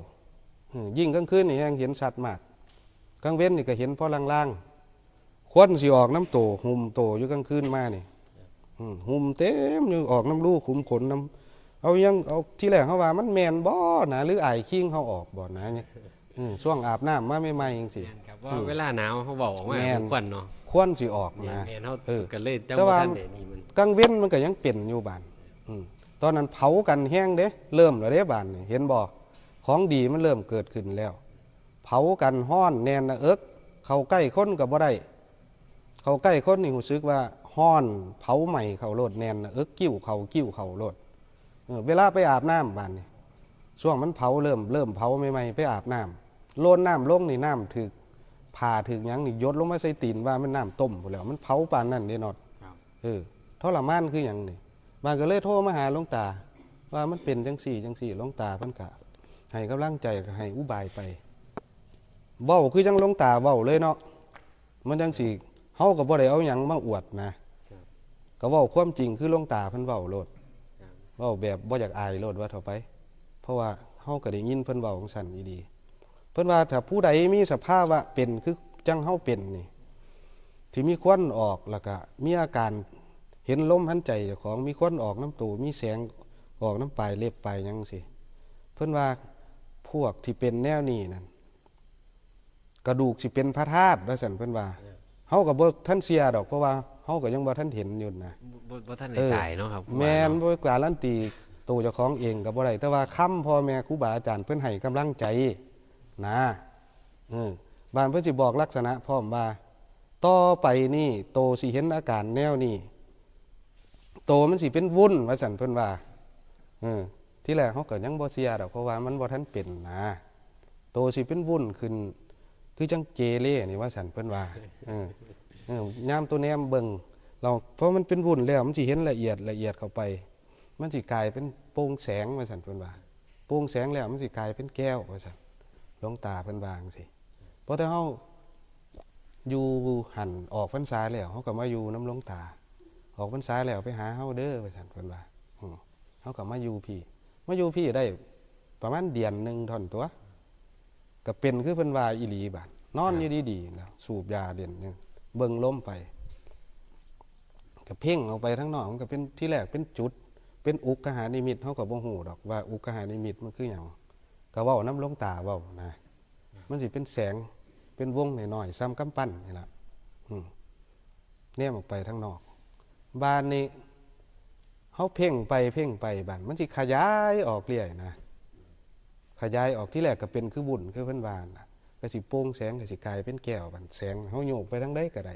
อืม ยิ่งกลางคืนนี่แฮงเห็นชัดมาก กลางเว็นนี่ก็เห็นพอลางๆ ควันสิออกนำโต หุ้มโตอยู่กลางคืนมานี่ อืม หุ้มเต็มอยู่ ออกนำรูขุมขนนำ เอายัง เอา ทีแรกเฮาว่ามันแม่นบ่นะ หรืออ้ายคิงเฮาออกบ่นะ อืม ช่วงอาบน้ำมาใหม่ๆจั่งซี้ แม่นครับ ว่าเวลาหนาวเขาเว้าออกมา แม่น เป็นควันเนาะ ควันสิออกนะ แม่นๆเขา เออ ก็เลยจัง แต่ว่า บ่ทันได้นี่มัน กลางเว้นมันก็ยังเป็นอยู่บ้าน อืม ตอนนั้นเผากันแฮงเด้ เริ่มแล้วเด้บ้านนี่ เห็นบ่ ของดีมันเริ่มเกิดขึ้นแล้ว เผากันฮ้อนแน่นหน้าเอิก เข้าใกล้คนก็บ่ได้ เข้าใกล้คนนี่รู้สึกว่าฮ้อน เผาไหม้เข้าโลด แน่นหน้าเอิก กิ้วเข้า กิ้วเข้าโลด เออ เวลาไปอาบน้ำบ้านนี่ ช่วงมันเผา เริ่ม เริ่มเผาใหม่ๆ ไปอาบน้ำ โลนน้ำลงนี่ น้ำถืก ผ้าถืกหยังนี่ หยดลงมาใส่ตีน ว่ามันน้ำต้มพู้นแหล้ว มันเผาปานนั้นเด้เนาะ ครับ เออ ทรมานคือหยังนี่ บ้านก็เลยโทรมาหาหลวงตา ว่ามันเป็นจังซี่จังซี่ หลวงตาเพิ่นก็ให้กำลังใจ ก็ให้อุบายไป เว้าคือจังหลวงตาเว้าเลยเนาะ มันจังซี่ เฮาก็บ่ได้เอาหยังมาอวดนะ ครับ ก็เว้าความจริงคือหลวงตาเพิ่นเว้าโลด ครับ เว้าแบบบ่อยากอายโลด ว่าเถาะไป เพราะว่าเฮาก็ได้ยินเพิ่นเว้าจังซั่นอีหลี เพิ่นว่าถ้าผู้ใดมีสภาวะเป็นคือจังเฮาเป็นนี่ ที่มีควันออก แล้วก็มีอาการเห็นลมหายใจเจ้าของ มีควันออกนำตัว มีแสงออกนำปลายเล็บปลายหยังซี่ เพิ่นว่าพวกที่เป็นแนวนี้นั่น กระดูกสิเป็นพระธาตุ ว่าซั่นเพิ่นว่า เฮาก็บ่ทันเชื่อดอก เพราะว่าเฮาก็ยังบ่ทันเห็นอยู่นะ บ่บ่ทัน เอ ได้ อ ตายเนาะครับ แม่น เนาะ บ่การันตีตัวเจ้าของเองก็บ่ได้ แต่ว่าคำพ่อแม่ครูบาอาจารย์เพิ่นให้กำลังใจนะ เออ บ้านเพิ่นสิบอกลักษณะพร้อมว่า ต่อไปนี่โตสิเห็นอาการแนวนี้ โตมันสิเป็นวุ้น ว่าซั่นเพิ่นว่า เออ ที่แรกเฮาก็ยังบ่เชื่อดอก เพราะว่ามันบ่ทันเป็นนะ โตสิเป็นวุ้นขึ้น คือจังเกเรนี่ ว่าซั่นเพิ่นว่า เออ เออ ยามโตแนมเบิ่ง เรา เพราะมันเป็นวุ้นแล้ว มันสิเห็นละเอียด ละเอียดเข้าไป มันสิกลายเป็นโปร่งแสง ว่าซั่นเพิ่นว่า โปร่งแสงแล้วมันสิกลายเป็นแก้ว ว่าซั่น หลวงตาเพิ่นว่าจังซี่ เพราะถ้าเฮาอยู่หั่น ออกพรรษาแล้ว เฮาก็มาอยู่นำหลวงตา ออกพรรษาแล้วไปหาเฮาเด้อ ว่าซั่นเพิ่นว่า อืม เฮาก็มาอยู่พี้ มาอยู่พี้ได้ประมาณเดือนหนึ่งเท่านั้นตั๊ว ก็เป็นคือเพิ่นว่าอีหลีบาด นอนอยู่ดีๆ แล้ว สูบยาเดือนหนึ่ง เบิ่งลมไป ก็เพ่งออกไปทางนอก มันก็เป็น ที่แรกเป็นจุด เป็นอุกขหานิมิต เฮาก็บ่ฮู้ดอกว่าอุกขหานิมิตมันคือหยัง ก็เว้านำหลวงตาเว้านะ มันสิเป็นแสง เป็นวงน้อยๆ ส่ำกำปั้นนี่ล่ะ อืม แนมออกไปทางนอก บาดนี้ เฮาเพ่งไปเพ่งไป บาดมันสิขยายออกเรื่อยนะ ขยายออก ที่แรกก็เป็นคือวุ้น คือเพิ่นว่านะ ก็สิโปร่งแสง ก็สิกลายเป็นแก้ว บาดแสงเฮาโยกไปทางใดก็ได้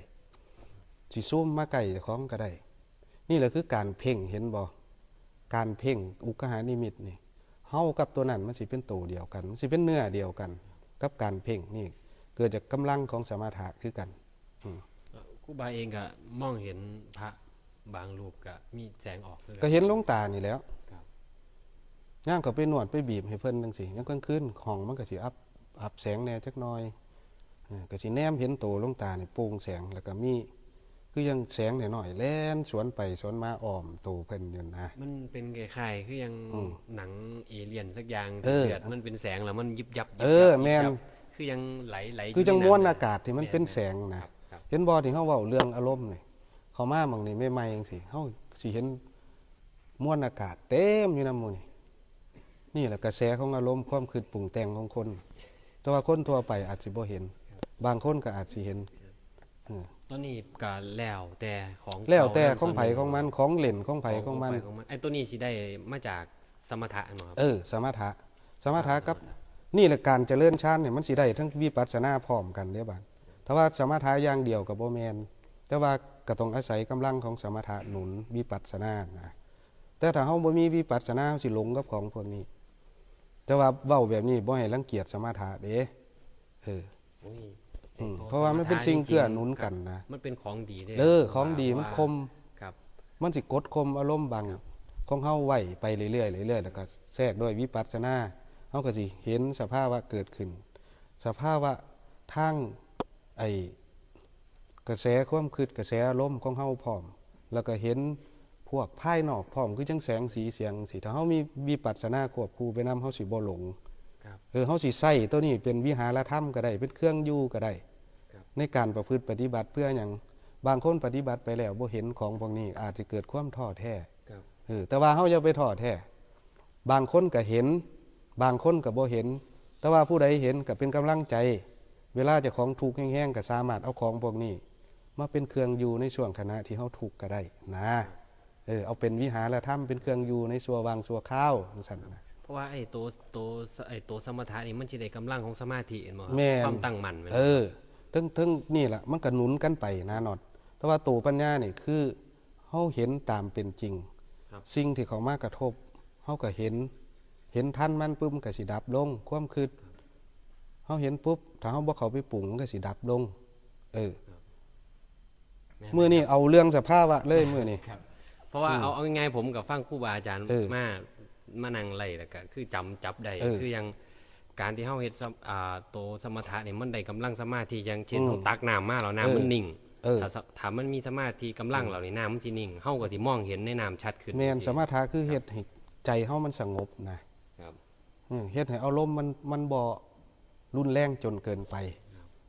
สิซูมมาใกล้เจ้าของก็ได้ นี่แหละคือการเพ่ง เห็นบ่ การเพ่งอุกขหานิมิตนี่ เฮากับตัวนั้นมันสิเป็นโตเดียวกัน มันสิเป็นเนื้อเดียวกัน กับการเพ่งนี่ เกิดจากกำลังของสมถะคือกัน อืม ครูบาเองก็มองเห็นพระบางรูปก็มีแสงออกคือ ก็เห็นหลวงตานี่แหล้ว ครับ ย่างเขาไปนวดไปบีบให้เพิ่นจังซี่ ยามกลางคืนห้องมันก็สิอับ อับแสงแหน่จักหน่อย เออ ก็สิแนมเห็นโตหลวงตานี่โปร่งแสง แล้วก็มี คือยังแสงน้อยๆ แล่นสวนไปสวนมาอ้อมโตเพิ่นอยู่นะ มันเป็นคล้ายๆคือยัง อืม หนังเอเลี่ยนสักอย่าง เออ เลือดมันเป็นแสงแล้วมันยิบยับยิบ เออ ยับ แม่น ยิบยับคือยังไหลๆ คือจังมวลอากาศที่มันเป็นแสงนะ ครับครับ เห็นบ่ที่เฮาเว้าเรื่องอารมณ์นี่ เข้ามาหม่องนี้ใหม่ๆจังซี่ เฮาสิเห็นมวลอากาศเต็มอยู่นำหมู่นี่ นี่แหละกระแสของอารมณ์ความคิดปรุงแต่งของคน แต่ว่าคนทั่วไปอาจสิบ่เห็น บางคนก็อาจสิเห็น เออ ตอนนี้ก็แล้วแต่ของ แล้วแต่ เก่า ของไผของมัน ของเล่นของไผของมัน ไอ้ตัวนี้สิได้มาจากสมถะเนาะครับ เออ สมถะ สมถะกับ นี่แหละการเจริญฌานเนี่ยมันสิได้ทั้งวิปัสสนาพร้อมกันเด้บาด ถ้าว่าสมถะอย่างเดียวก็บ่แม่น แต่ว่าก็ต้องอาศัยกำลังของสมถะหนุนวิปัสสนานะ แต่ถ้าเฮาบ่มีวิปัสสนา เฮาสิหลงกับของพวกนี้ แต่ว่าเว้าแบบนี้บ่ให้รังเกียจสมถะเด้ เออ อุ้ย อืม เพราะว่ามันเป็นสิ่งเกื้อหนุนกันนะ มันเป็นของดีด้ เออ ของดีมันคม ครับ มันสิกดข่มอารมณ์บางของเฮาไว้ไปเรื่อยๆเรื่อยๆ แล้วก็แทรกด้วยวิปัสสนา เฮาก็สิเห็นสภาวะเกิดขึ้น สภาวะทางไอ้กระแสความคิด กระแสอารมณ์ของเฮาพร้อม แล้วก็เห็นพวกภายนอกพร้อม คือจังแสงสีเสียงสิ ถ้าเฮามีวิปัสสนาควบคู่ไปนำ เฮาสิบ่หลง ครับ เออ เฮาสิใช้ตัวนี้เป็นวิหารธรรมก็ได้ เป็นเครื่องอยู่ก็ได้ ครับ ในการประพฤติปฏิบัติเพื่อหยัง บางคนปฏิบัติไปแล้วบ่เห็นของพวกนี้ อาจจะเกิดความท้อแท้ ครับ เออ แต่ว่าเฮาอย่าไปท้อแท้ บางคนก็เห็น บางคนก็บ่เห็น แต่ว่าผู้ใดเห็นก็เป็นกำลังใจ เวลาเจ้าของทุกข์แฮงๆ ก็สามารถเอาของพวกนี้ มาเป็นเครื่องอยู่ในช่วงขณะที่เฮาทุกข์ก็ได้นะ เออ เอาเป็นวิหารธรรมเป็นเครื่องอยู่ในชั่ววางชั่วคราวจังซั่นนะ เพราะว่าไอ้ตัวตัวไอ้ตัวสมถะนี่มันสิได้กำลังของสมาธิเห็นบ่ครับ แม่น ความตั้งมั่นแม่นบ่ เออเทั้งเทั้งนี่แหละมันก็หนุนกันไปนะนอด แต่ว่าตัวปัญญานี่คือเฮาเห็นตามเป็นจริง ครับ สิ่งที่เข้ามากระทบเฮาก็เห็น เห็นทันมันปุ๊บมันก็สิดับลง ความคิดเฮาเห็นปุ๊บ ถ้าเฮาบ่เข้าไปปรุงมันก็สิดับลง เออ แม่น มื้อนี้เอาเรื่องสภาวะเลยมื้อนี้ ครับ เพราะว่า อืม เอาเอาง่ายๆผมกับฟังครูบาอาจารย์ เออ มามานั่งไล่แล้วก็คือจำจับได้ เออ คือยังการที่เฮาเฮ็ดสมอ่าตัวสมถะนี่มันได้กำลังสมาธิอย่างเช่น อืม เฮาตักน้ำมาแล้ว เออ น้ำมันนิ่ง เออ ถ้าสถ้ามันมีสมาธิกำลังแล้วนี่น้ำมันสินิ่งเฮาก็สิมองเห็นในน้ำชัดขึ้น แม่น จังซี้ สมถะคือเฮ็ดให้ใจเฮามันสงบนะครับ เออเฮ็ดให้อารมณ์มันมันบ่รุนแรงจนเกินไป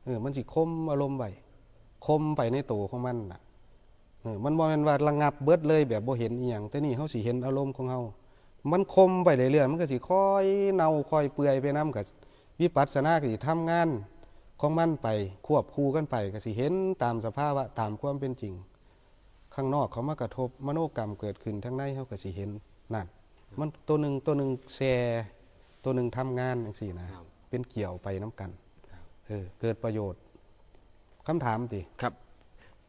เออ มันสิข่มอารมณ์ไว้ ข่มไปในตัวของมันน่ะ เออ มันบ่แม่นว่าระงับเบิดเลยแบบบ่เห็นอีหยัง แต่นี่เฮาสิเห็นอารมณ์ของเฮา มันข่มไปเรื่อยๆ มันก็สิค่อยเน่าค่อยเปื่อยไปนำ ก็วิปัสสนาก็สิทำงานของมันไป ควบคู่กันไป ก็สิเห็นตามสภาวะตามความเป็นจริง ข้างนอกเขามากระทบ มโนกรรมเกิดขึ้น ทางในเฮาก็สิเห็นนั่น มันตัวหนึ่งตัวหนึ่งแชร์ ตัวหนึ่งทำงานจังซี่นะ ครับ เป็นเกี่ยวไปนำกัน เออ เกิดประโยชน์ คำถามติ ครับ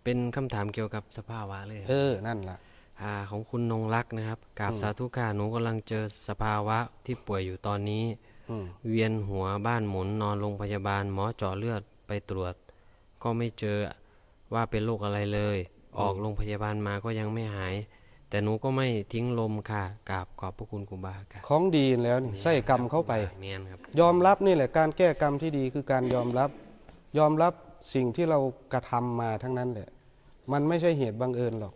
เป็นคำถามเกี่ยวกับสภาวะเลย เออ นั่นล่ะ อ่าของคุณนงรักษ์นะครับ กราบ อืม สาธุค่ะ หนูกำลังเจอสภาวะที่ป่วยอยู่ตอนนี้ อืม เวียนหัว บ้านหมุน นอนโรงพยาบาล หมอเจาะเลือดไปตรวจ ก็ไม่เจอว่าเป็นโรคอะไรเลย อืม ออกโรงพยาบาลมาก็ยังไม่หาย แต่หนูก็ไม่ทิ้งลมค่ะ กราบขอบพระคุณครูบาค่ะ ของดีแล้วนี่ ใส่กรรมเข้าไป แม่นครับ ยอมรับนี่แหละ การแก้กรรมที่ดีคือการยอมรับ ยอมรับสิ่งที่เรากระทำมาทั้งนั้นแหละ มันไม่ใช่เหตุบังเอิญหรอก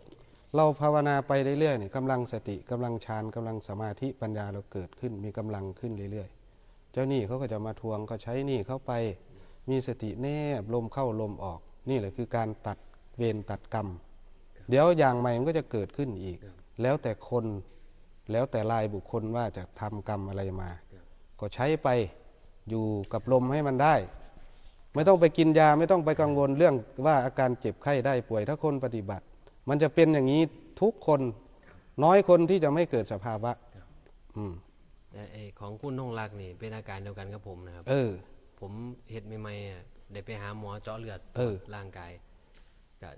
เราภาวนาไปเรื่อยๆนี่ กำลังสติ กำลังฌาน กำลังสมาธิ ปัญญาเราเกิดขึ้น มีกำลังขึ้นเรื่อยๆ เจ้าหนี้เขาก็จะมาทวง ก็ใช้หนี้เขาไป มีสติแนบลมเข้าลมออก นี่แหละคือการตัดเวรตัดกรรม เดี๋ยวอย่างใหม่มันก็จะเกิดขึ้นอีก แล้วแต่คน แล้วแต่รายบุคคลว่าจะทำกรรมอะไรมา ก็ใช้ไป อยู่กับลมให้มันได้ ไม่ต้องไปกินยา ไม่ต้องไปกังวลเรื่องว่าอาการเจ็บไข้ได้ป่วย ถ้าคนปฏิบัติ มันจะเป็นอย่างนี้ทุกคน น้อยคนที่จะไม่เกิดสภาวะ อืม แต่ไอ้ของคุณนงรักษ์นี่เป็นอาการเดียวกันกับผมนะครับ เออ ผมเฮ็ดใหม่ๆอ่ะได้ไปหาหมอเจาะเลือด เออ ร่างกายก็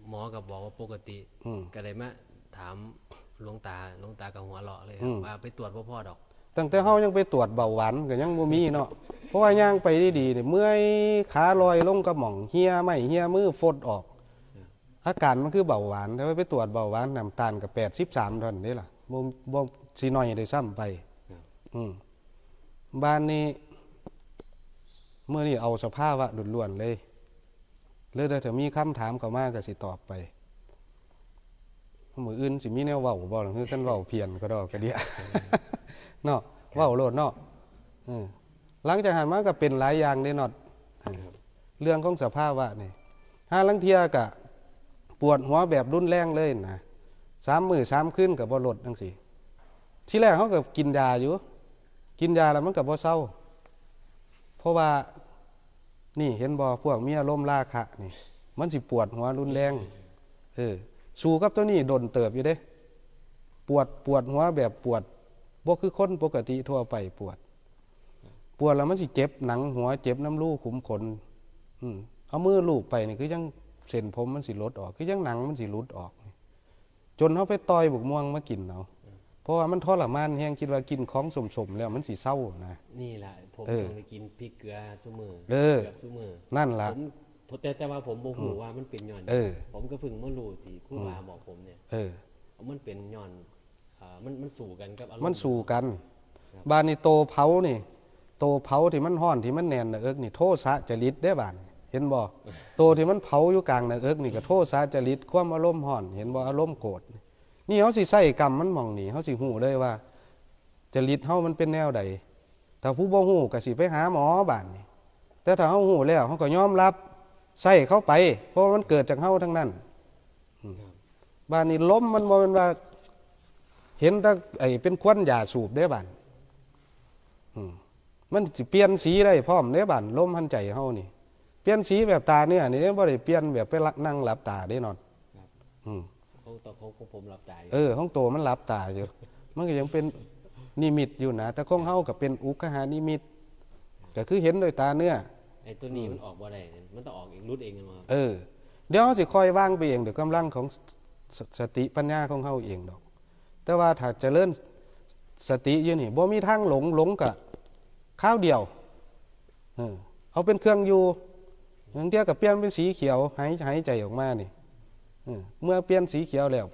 หมอก็บอกว่าปกติ อืม ก็เลยมาถามหลวงตา หลวงตาก็หัวเราะเลยค อื รับ ม ว่าไปตรวจบ่พอดอก ตั้งแต่เฮายังไปตรวจเบาหวานก็ยังบ่มีเนาะ เพราะว่าย่างไปดีๆเนี่ย เมื่อยขาลอยลงกระหม่อง เหี่ยไม้เหี่ยมือฟดออก อาการมันคือเบาหวาน แต่ว่าไปตรวจเบาหวาน น้ำตาลก็แปดสิบสามเท่านั้นเด้ล่ะ บ่ บ่สิน้อยด้วยซ้ำไป อืม บ้านนี้ มื้อนี้เอาสภาวะล้วนๆเลย หรือถ้าจะมีคำถามเข้ามาก็สิตอบไป มื้ออื่นสิมีแนวเว้าบ่ล่ะ คือคันเว้าเพี้ยนก็ดอกกระเดีย เนาะ เว้าโลดเนาะ เออ หลังจากหันมาก็เป็นหลายอย่างเด้เนาะ เออ เรื่องของสภาวะนี่ หาลางเทื่อก็ปวดหัวแบบรุนแรงเลยนะ สามมื้อสามคืนก็บ่ลดจังซี้ ทีแรกเขาก็กินยาอยู่ กินยาแล้วมันก็บ่เซา เพราะว่า นี่เห็นบ่ พวกมีอารมณ์ราคะนี่ มันสิปวดหัวรุนแรง เออ สู้กับตัวนี้โดนเติบอยู่เด้ ปวด ปวดหัวแบบปวด บ่คือคนปกติทั่วไปปวด ปวดแล้วมันสิเจ็บหนังหัว เจ็บนำรูขุมขน อืม เอามือลูบไปนี่คือจั่งเส้นผมมันสิหลุดออก คือจั่งหนังมันสิหลุดออก จนเฮาไปต่อยบักม่วงมากินเอา เพราะว่ามันทรมานแฮง คิดว่ากินของส้มๆแล้วมันสิเซานะ นี่แหละผม เออ ต้องได้กินพริกเกลือซุมื้อ เออ เกือบซุมื้อ นั่นล่ะ ผมแต่แต่ว่าผมบ่ฮู้ว่ามันเป็นย้อนหยัง เออ ผมก็เพิ่งมารู้ที่ครูบาบอกผมเนี่ย เออ มันเป็นย้อนอ่ามันมันสู้กันกับอารมณ์ มันสู้กัน ครับ บาดนี้โตเผานี่ โตเผาที่มันฮ้อนที่มันแน่นหน้าอกนี่ โทสะจริตเด้บาดนี้ เห็นบ่ โตที่มันเผาอยู่กลางหน้าอกนี่ก็โทสะจริต ความอารมณ์ฮ้อน เห็นบ่ อารมณ์โกรธ นี่เฮาสิใส่กรรมมันหม่องนี้ เฮาสิฮู้เลยว่า จริตเฮามันเป็นแนวใด ถ้าผู้บ่ฮู้ก็สิไปหาหมอบาดนี้ แต่ถ้าเฮาฮู้แล้วเฮาก็ยอมรับ ใส่เข้าไป เพราะว่ามันเกิดจากเฮาทั้งนั้น อืม บาดนี้ลมมันบ่แม่นว่า เห็นแต่ไอ้เป็นควันยาสูบเด้บาด อืม มันสิเปลี่ยนสีได้พร้อมเด้บาด ลมหันใจเฮานี่ เปลี่ยนสีแบบตาเนื้อนี่เด้ บ่ได้เปลี่ยนแบบไปละนั่งหลับตาเด้นอน ครับ อืม ของตัวของของผมหลับตาอยู่ เออ ของตัวมันหลับตาอยู่ มันก็ยังเป็นนิมิตอยู่นะ แต่ของเฮาก็เป็นอุคหานิมิต ก็คือเห็นด้วยตาเนื้อ ไอ้ตัวนี้มันออกบ่ได้ มันต้องออกเองรุดเองมา เออ เดี๋ยวเฮาสิค่อยวางไปเองด้วยกำลังของสสติปัญญาของเฮาเองดอก แต่ว่าถ้าเจริญสติอยู่นี่บ่มีทางหลง หลงกะคราวเดียว เออ เอาเป็นเครื่องอยู่บางเทื่อก็เปลี่ยนเป็นสีเขียว หายหายใจออกมานี่ เออ เมื่อเปลี่ยนสีเขียวแล้ว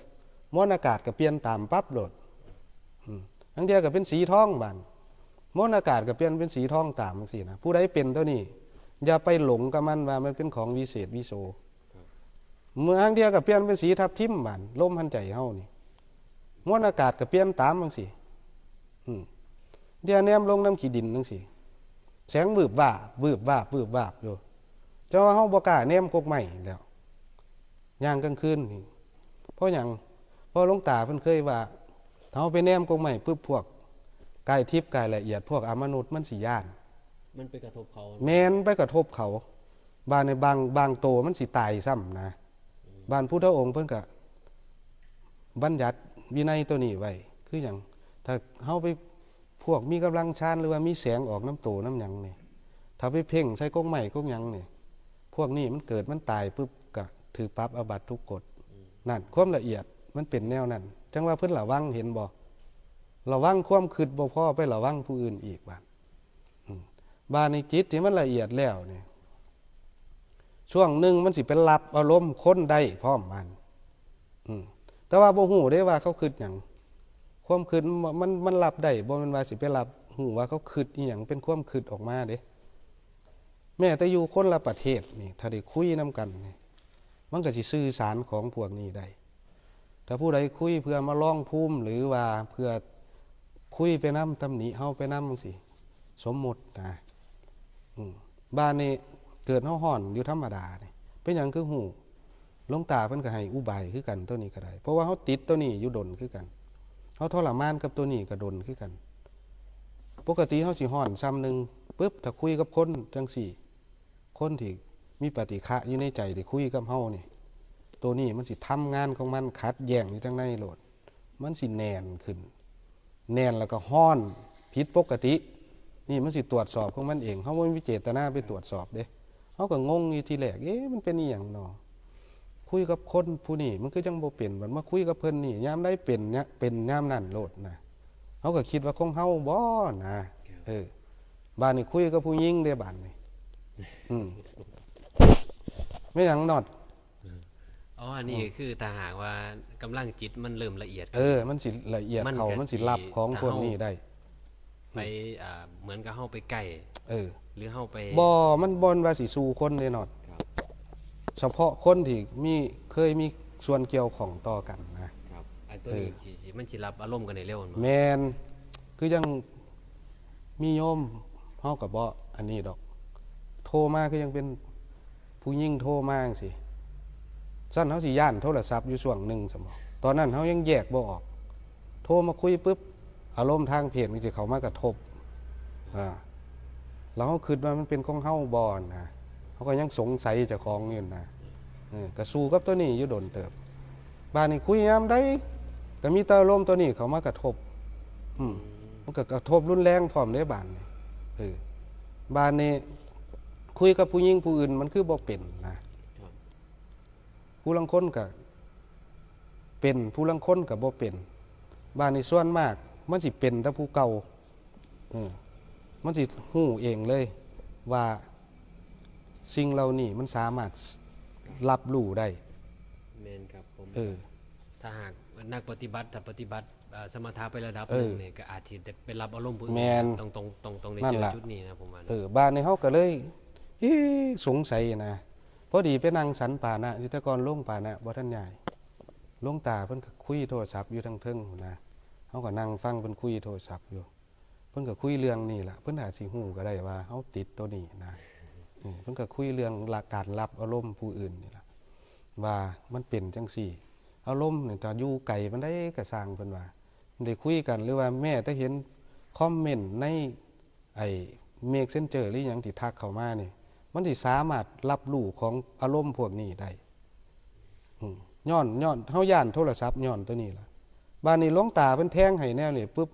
มวลอากาศก็เปลี่ยนตามปั๊บโลด อืม บางเทื่อก็เป็นสีทองบาดนี้ มวลอากาศก็เปลี่ยนเป็นสีทองตามจังซี้นะ ผู้ใดเป็นตัวนี้ อย่าไปหลงกับมันว่ามันเป็นของวิเศษวิโส เมื่อบางเทื่อก็เปลี่ยนเป็นสีทับทิมบาดนี้ ลมหายใจเฮานี่ มวลอากาศก็เปลี่ยนตามจังซี้ อืม เดี๋ยวแนมลงน้ำขี้ดินจังซี้ แสงวืบวาบ วืบวาบ วืบวาบอยู่ แต่ว่าเฮาบ่กล้าแนมกกไม้แล้ว ย่างกลางคืนนี่ เพราะหยัง เพราะหลวงตาเพิ่นเคยว่า ถ้าเฮาไปแนมกกไม้ปุ๊บ พวกกายทิพย์กายละเอียด พวกอมนุษย์มันสิย้าน มันไปกระทบเขา แม่นไปกระทบเขา บาดนี้บาง บางโตมันสิตายซ้ำนะ บาดพุทธองค์เพิ่นก็บัญญัติวินัยตัวนี้ไว้ คือหยัง ถ้าเฮาไป พวกมีกำลังฌานหรือว่ามีแสงออกนำโตนำหยังนี่ ถ้าไปเพ่งใส่กกไม้กกหยังนี่ พวกนี้มันเกิดมันตายปุ๊บก็ถือปรับอาบัติทุกกฎ นั่น ความละเอียดมันเป็นแนวนั้น จั่งว่าเพิ่นระวัง เห็นบ่ ระวังความคิดบ่พอ ไประวังผู้อื่นอีกบาด อืม บาดนี้จิตที่มันละเอียดแล้วนี่ ช่วงหนึ่งมันสิไปรับอารมณ์คนได้พร้อมมัน อืม แต่ว่าบ่ฮู้เด้ว่าเขาคิดหยัง ความคิดมัน มัน มันรับได้ บ่แม่นว่าสิไปรับ ฮู้ว่าเขาคิดอีหยัง เป็นความคิดออกมาเด้ แม้แต่อยู่คนละประเทศนี่ ถ้าได้คุยนำกันนี่ มันก็สิสื่อสารของพวกนี้ได้ ถ้าผู้ใดคุยเพื่อมาลองภูมิ หรือว่าเพื่อคุยไปนำ ตำหนิเฮาไปนำจังซี้ สมมุตินะ อืม บาดนี้เกิดเฮาฮ้อนอยู่ธรรมดานี่ เป็นหยังคือฮู้ หลวงตาเพิ่นก็ให้อุบายคือกันตัวนี้ก็ได้ เพราะว่าเฮาติดตัวนี้อยู่ดนคือกัน เฮาทรมานกับตัวนี้ก็ดนคือกัน ปกติเฮาสิฮ้อนซ่ำหนึ่ง ปึ๊บ ถ้าคุยกับคนจังซี้ คนที่มีปฏิฆะอยู่ในใจที่คุยกับเฮานี่ ตัวนี้มันสิทำงานของมันขัดแย้งอยู่ทางในโลด มันสิแน่นขึ้น แน่นแล้วก็ฮ้อนผิดปกติ นี่มันสิตรวจสอบของมันเอง เฮาบ่มีเจตนาไปตรวจสอบเด้ เฮาก็งงอยู่ทีแรก เอ๊ะ มันเป็นอีหยังน้อ คุยกับคนผู้นี้มันคือจั่งบ่เป็น บัดมาคุยกับเพิ่นนี่ ยามใดเป็นเนี่ย เป็นยามนั้นโลดนะ เฮาก็คิดว่าของเฮาบ่นะ เออ บาดนี้คุยกับผู้หญิงเด้บาดนี้ อืม แม่นหยังนอด อ๋อ อันนี้คือถ้าหากว่ากำลังจิตมันเริ่มละเอียด เออ มันสิละเอียด มันก็ เข้า มันสิรับของพวกนี้ได้ ไปอ่าเหมือนกับเฮาไปใกล้ เออ หรือเฮาไป บ่ มันบ่แม่นว่าสิสู้คนเด้นอด ครับ เฉพาะคนที่มี เคยมีส่วนเกี่ยวข้องต่อกันนะ ครับ ไอ้ตัวนี้ เออ สิสิมันสิรับอารมณ์กันได้เร็ว แม่น คือจั่งมีโยม เฮาก็บ่อันนี้ดอก โทรมาคือยังเป็นผู้หญิงโทรมาจังซี้ ซั่นเฮาสิย้านโทรศัพท์อยู่ช่วงหนึ่งซั่นบ่ ตอนนั้นเฮายังแยกบ่ออก โทรมาคุยปุ๊บ อารมณ์ทางเพศมันสิเข้ามากระทบ อ่า แล้วเฮาคิดว่ามันเป็นของเฮาบ่นะ เฮาก็ยังสงสัยเจ้าของอยู่นะ เออ ก็สู้กับตัวนี้อยู่โดนเติบ บาดนี้คุยยามใดก็มีแต่อารมณ์ตัวนี้เข้ามากระทบ อืม มันก็กระทบรุนแรงพร้อมเด้บาดนี้ เออ บาดนี้คุยกับผู้หญิงผู้อื่นมันคือบ่เป็นนะ ครับ ผู้ลางคนก็เป็น ผู้ลางคนก็บ่เป็น บาดนี้ส่วนมากมันสิเป็นแต่ผู้เก่า เออ มันสิฮู้เองเลยว่าสิ่งเหล่านี้มันสามารถรับรู้ได้ แม่นครับผม เออ ถ้าหากนักปฏิบัติถ้าปฏิบัติเอ่อสมถะไประดับ เออ หนึ่งเนี่ยก็อาจจะไปรับอารมณ์ผู้อื่น แม่น ต้องต้องต้องต้องใน นั่น เจอ ล่ะ จุดนี้นะผมว่านะ เออ บาดนี้เฮาก็เลย เอ๊ะ สงสัยนะ พอดีไปนั่งฉันปานะ ที่แต่ก่อนโรงปานะบ่ทันย้าย หลวงตาเพิ่นก็คุยโทรศัพท์อยู่ทางเทิงพู้นนะ เฮาก็นั่งฟังเพิ่นคุยโทรศัพท์อยู่ เพิ่นก็คุยเรื่องนี้ล่ะ เพิ่นอาจสิฮู้ก็ได้ว่าเฮาติดตัวนี้นะ เออ เพิ่นก็คุยเรื่องละ การรับอารมณ์ผู้อื่นนี่ล่ะ ว่ามันเป็นจั่งซี้ อารมณ์นี่ถ้าอยู่ไกลปานใดก็ซ่างเพิ่นว่า ได้คุยกัน หรือว่าแม้แต่เห็นคอมเมนต์ในไอ้ Messenger หรือหยังที่ทักเข้ามานี่ มันสิสามารถรับรู้ของอารมณ์พวกนี้ได้ อืม ย้อน ย้อน เฮาย้านโทรศัพท์ย้อนตัวนี้ล่ะ บาดนี้หลวงตาเพิ่นแทงให้แนวนี้ปุ๊บ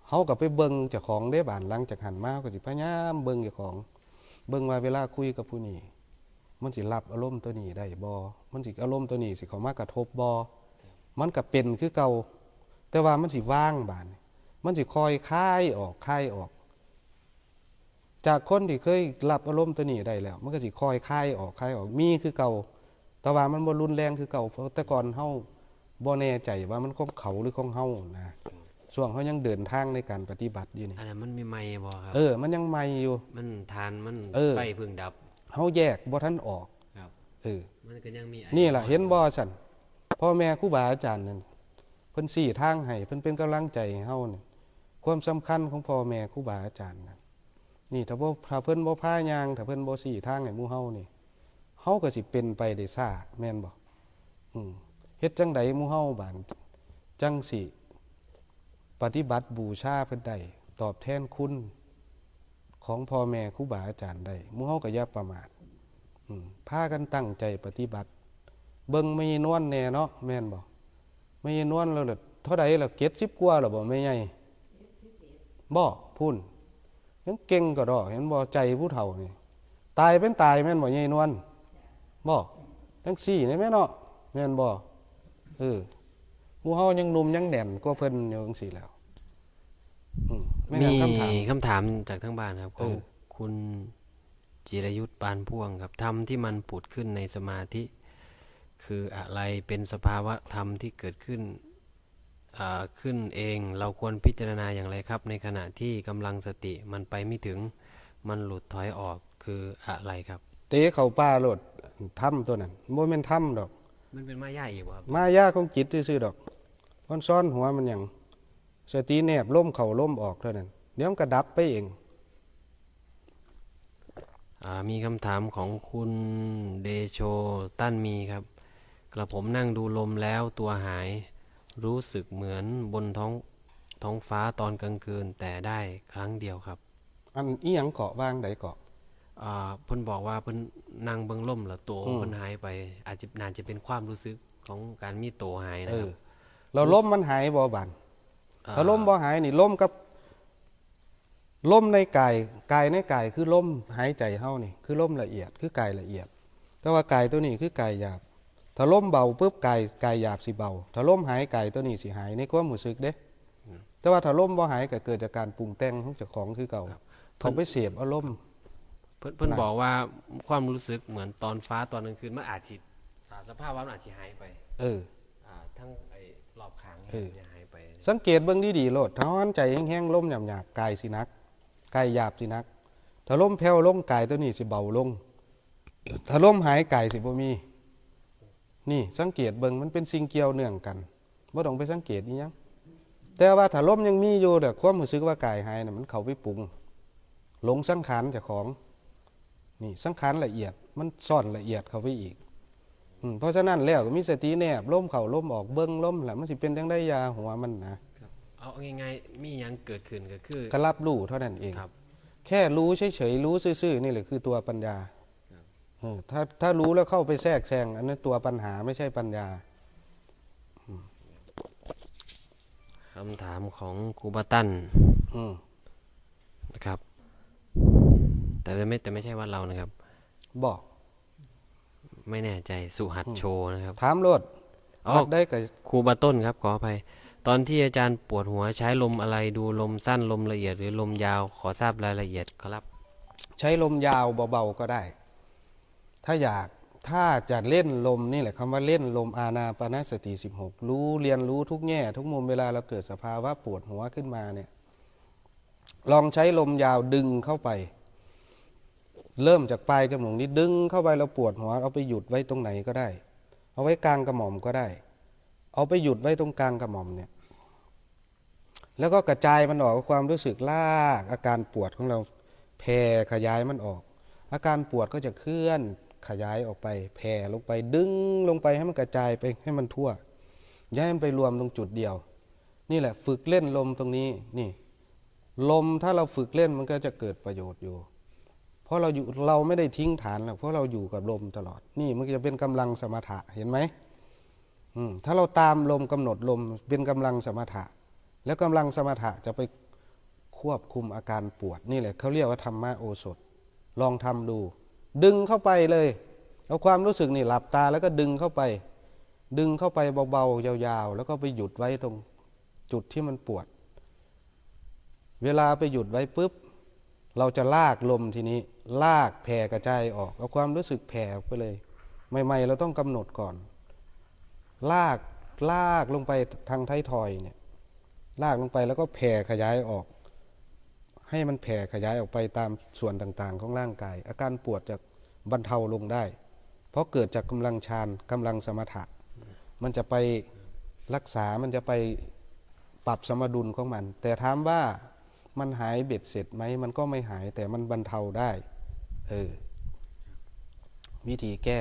เฮาก็ไปเบิ่งเจ้าของเด้ บาดหลังจากหั้นมา เฮาก็สิพยายามเบิ่งเจ้าของ เบิ่งว่าเวลาคุยกับผู้นี้ มันสิรับอารมณ์ตัวนี้ได้บ่ มันสิอารมณ์ตัวนี้สิเข้ามากระทบบ่ มันก็เป็นคือเก่า แต่ว่ามันสิวางบาดนี้ มันสิค่อยคลายออก คลายออก จากคนที่เคยรับอารมณ์ตัวนี้ได้แล้ว มันก็สิค่อยคลายออก คลายออก มีคือเก่า แต่ว่ามันบ่รุนแรงคือเก่า เพราะแต่ก่อนเฮาบ่แน่ใจว่ามันของเขาหรือของเฮานะ ช่วงเฮายังเดินทางในการปฏิบัติอยู่นี่ อันนั้นมันมีใหม่บ่ครับ เออ มันยังใหม่อยู่ มันทานมัน เออ ไฟเพิ่งดับ เฮาแยกบ่ทันออก ครับ เออ มันก็ยังมีไอ นี่ล่ะ อ่อน เห็นบ่ซั่น พ่อแม่ครูบาอาจารย์นั่น เพิ่นชี้ทางให้ เพิ่นเป็นกำลังใจให้เฮานี่ ความสำคัญของพ่อแม่ครูบาอาจารย์นะ นี่ ถ้าบ่ ถ้าเพิ่นบ่พาย่าง ถ้าเพิ่นบ่ชี้ทางให้หมู่เฮานี่ เฮาก็สิเป็นไปได้ช้า แม่นบ่ อืม เฮ็ดจั่งใดหมู่เฮาบาดจั่งสิปฏิบัติบูชาเพิ่นได้ ตอบแทนคุณของพ่อแม่ครูบาอาจารย์ได้ หมู่เฮาก็อย่าประมาท อืม พากันตั้งใจปฏิบัติ เบิ่งแม่ยายนวลแหน่เนาะ แม่นบ่ แม่ยายนวลแล้วล่ะ เท่าใดล่ะ เจ็ดสิบกว่าแล้วบ่แม่ใหญ่ บ่ พุ้น ยังเก่งกะด้อ เห็นบ่ ใจผู้เฒ่านี่ ตายเป็นตายแม่นบ่ยายนวล บ่ จั่งซี้นี่แม่เนาะ แม่นบ่ เออ หมู่เฮายังหนุ่มยังแน่นกว่าเพิ่นอยู่จั่งซี้แล้ว อืม แม่น มี คำถาม คำถามจากทางบ้านครับ ของ เออ คุณจิรยุทธ ปานพ่วงครับ ธรรมที่มันผุดขึ้นในสมาธิ คืออะไร เป็นสภาวะธรรมที่เกิดขึ้น อ่า ขึ้นเอง เราควรพิจารณาอย่างไรครับ ในขณะที่กำลังสติมันไปไม่ถึง มันหลุดถอยออก คืออะไรครับ เตะเข้าป่าโลด ธรรมตัวนั้น บ่แม่นธรรมดอก มันเป็นมายาอีกบ่ครับ มายาของจิตซื่อๆดอก มันซ้อนหัวมันหยัง สติแนบลมเข้าลมออกเท่านั้น เดี๋ยวมันก็ดับไปเอง อ่า มีคำถามของคุณเดโช ตั้นมีครับ กระผมนั่งดูลมแล้วตัวหาย รู้สึกเหมือนบนท้อง ท้องฟ้าตอนกลางคืน แต่ได้ครั้งเดียวครับ อันอีหยังเกาะ ว่างใดเกาะ อ่า เพิ่นบอกว่าเพิ่นนั่งเบิ่งลมแล้วโต อืม เพิ่นหายไป อาจจะ น่าจะเป็นความรู้สึกของการมีโตหายนะครับ เออ แล้วลมมันหายบ่บาด อ่า ถ้าลมบ่หายนี่ ลมกับ ลมในกาย กายในกายคือลมหายใจเฮานี่ คือลมละเอียด คือกายละเอียด แต่ว่ากายตัวนี้คือกายหยาบ ถ้าลมเบาปุ๊บ กาย กายหยาบสิเบา ถ้าลมหาย กายตัวนี้สิหาย ในความรู้สึกเด้ อืม แต่ว่าถ้าลมบ่หายก็เกิดจากการปรุงแต่งของเจ้าของคือเก่า ครับ เขาไปเสพอารมณ์ เพิ่น เพิ่น นะ บอกว่าความรู้สึกเหมือนตอนฟ้าตอนกลางคืน มันอาจสิ อ่า สภาพว่ามันอาจสิหายไป เออ อ่า ทั้งไอ้รอบข้างนี่ เออ มันจะหายไป สังเกตเบิ่งดีๆโลด ถ้าเฮาหันใจแฮงๆ ลมหยาบๆ กายสิหนัก กายหยาบสิหนัก ถ้าลมแผ่วลง กายตัวนี้สิเบาลง ถ้าลมหาย กายสิบ่มี นี่สังเกตเบิ่ง มันเป็นสิ่งเกี่ยวเนื่องกัน บ่ต้องไปสังเกตอีหยัง แต่ว่าถ้าลมยังมีอยู่ แต่ความรู้สึกว่ากายหายน่ะ มันเข้าไปปรุง หลงสังขารเจ้าของ นี่สังขารละเอียด มันซ่อนละเอียดเข้าไปอีก อืม เพราะฉะนั้นแล้วก็มีสติแนบลมเข้าลมออก เบิ่งลมล่ะ มันสิเป็นจั่งใดอย่าหัวมันนะ ครับ เอาง่ายๆ มีหยังเกิดขึ้นก็คือ ก็รับรู้เท่านั้นเอง ครับ แค่รู้เฉยๆ รู้ซื่อๆ นี่แหละคือตัวปัญญา ครับ เออ ถ้า ถ้ารู้แล้วเข้าไปแทรกแซง อันนั้นตัวปัญหาไม่ใช่ปัญญา คำถามของครูบาตัน อืม นะครับ แต่ไม่ แต่ไม่ใช่วัดเรานะครับ บอก ไม่แน่ใจ สุหัส อืม โชนะครับ ถามโลด อ๋อ วัดใดก็ ครูบาต้นครับ ขออภัย ตอนที่อาจารย์ปวดหัวใช้ลมอะไร ดูลมสั้น ลมละเอียด หรือลมยาว ขอทราบรายละเอียดครับ ใช้ลมยาวเบาๆก็ได้ ถ้าอยาก ถ้าจะเล่นลมนี่แหละ คำว่าเล่นลม อานาปานสติสิบหก รู้ เรียนรู้ทุกแง่ทุกมุม เวลาเราเกิดสภาวะปวดหัวขึ้นมาเนี่ย ลองใช้ลมยาวดึงเข้าไป เริ่มจากปลายจมูกนี้ดึงเข้าไป เราปวดหัว เอาไปหยุดไว้ตรงไหนก็ได้ เอาไว้กลางกระหม่อมก็ได้ เอาไปหยุดไว้ตรงกลางกระหม่อมเนี่ย แล้วก็กระจายมันออก ความรู้สึกลากอาการปวดของเรา แผ่ขยายมันออก อาการปวดก็จะเคลื่อนขยายออกไป แผ่ลงไป ดึงลงไปให้มันกระจายไปให้มันทั่ว อย่าให้มันไปรวมตรงจุดเดียว นี่แหละฝึกเล่นลมตรงนี้ นี่ ลมถ้าเราฝึกเล่นมันก็จะเกิดประโยชน์อยู่ พ ราะเราอยู่ เราไม่ได้ทิ้งฐานหรอก เพราะเราอยู่กับลมตลอด นี่มันจะเป็นกำลังสมถะ เห็นไหม อืม ถ้าเราตามลม กำหนดลม เป็นกำลังสมถะ แล้วกำลังสมถะจะไปควบคุมอาการปวด นี่แหละเขาเรียกว่าธรรมโอสถ ลองทำดู ดึงเข้าไปเลย เอาความรู้สึกนี่ หลับตาแล้วก็ดึงเข้าไป ดึงเข้าไปเบาๆ ยาวๆ แล้วก็ไปหยุดไว้ตรงจุดที่มันปวด เวลาไปหยุดไว้ปุ๊บ เราจะลากลมทีนี้ ลากแผ่กระจายออก เอาความรู้สึกแผ่ออกไปเลย ใหม่ๆ เราต้องกำหนดก่อน ลาก ลากลงไปทางท้ายทอยเนี่ย ลากลงไปแล้วก็แผ่ขยายออก ให้มันแผ่ขยายออกไปตามส่วนต่างๆ ของร่างกาย อาการปวดจะบรรเทาลงได้ เพราะเกิดจากกำลังฌาน กำลังสมถะ มันจะไปรักษา มันจะไปปรับสมดุลของมัน แต่ถามว่ามันหายเบ็ดเสร็จไหม มันก็ไม่หาย แต่มันบรรเทาได้ เออ วิธีแก้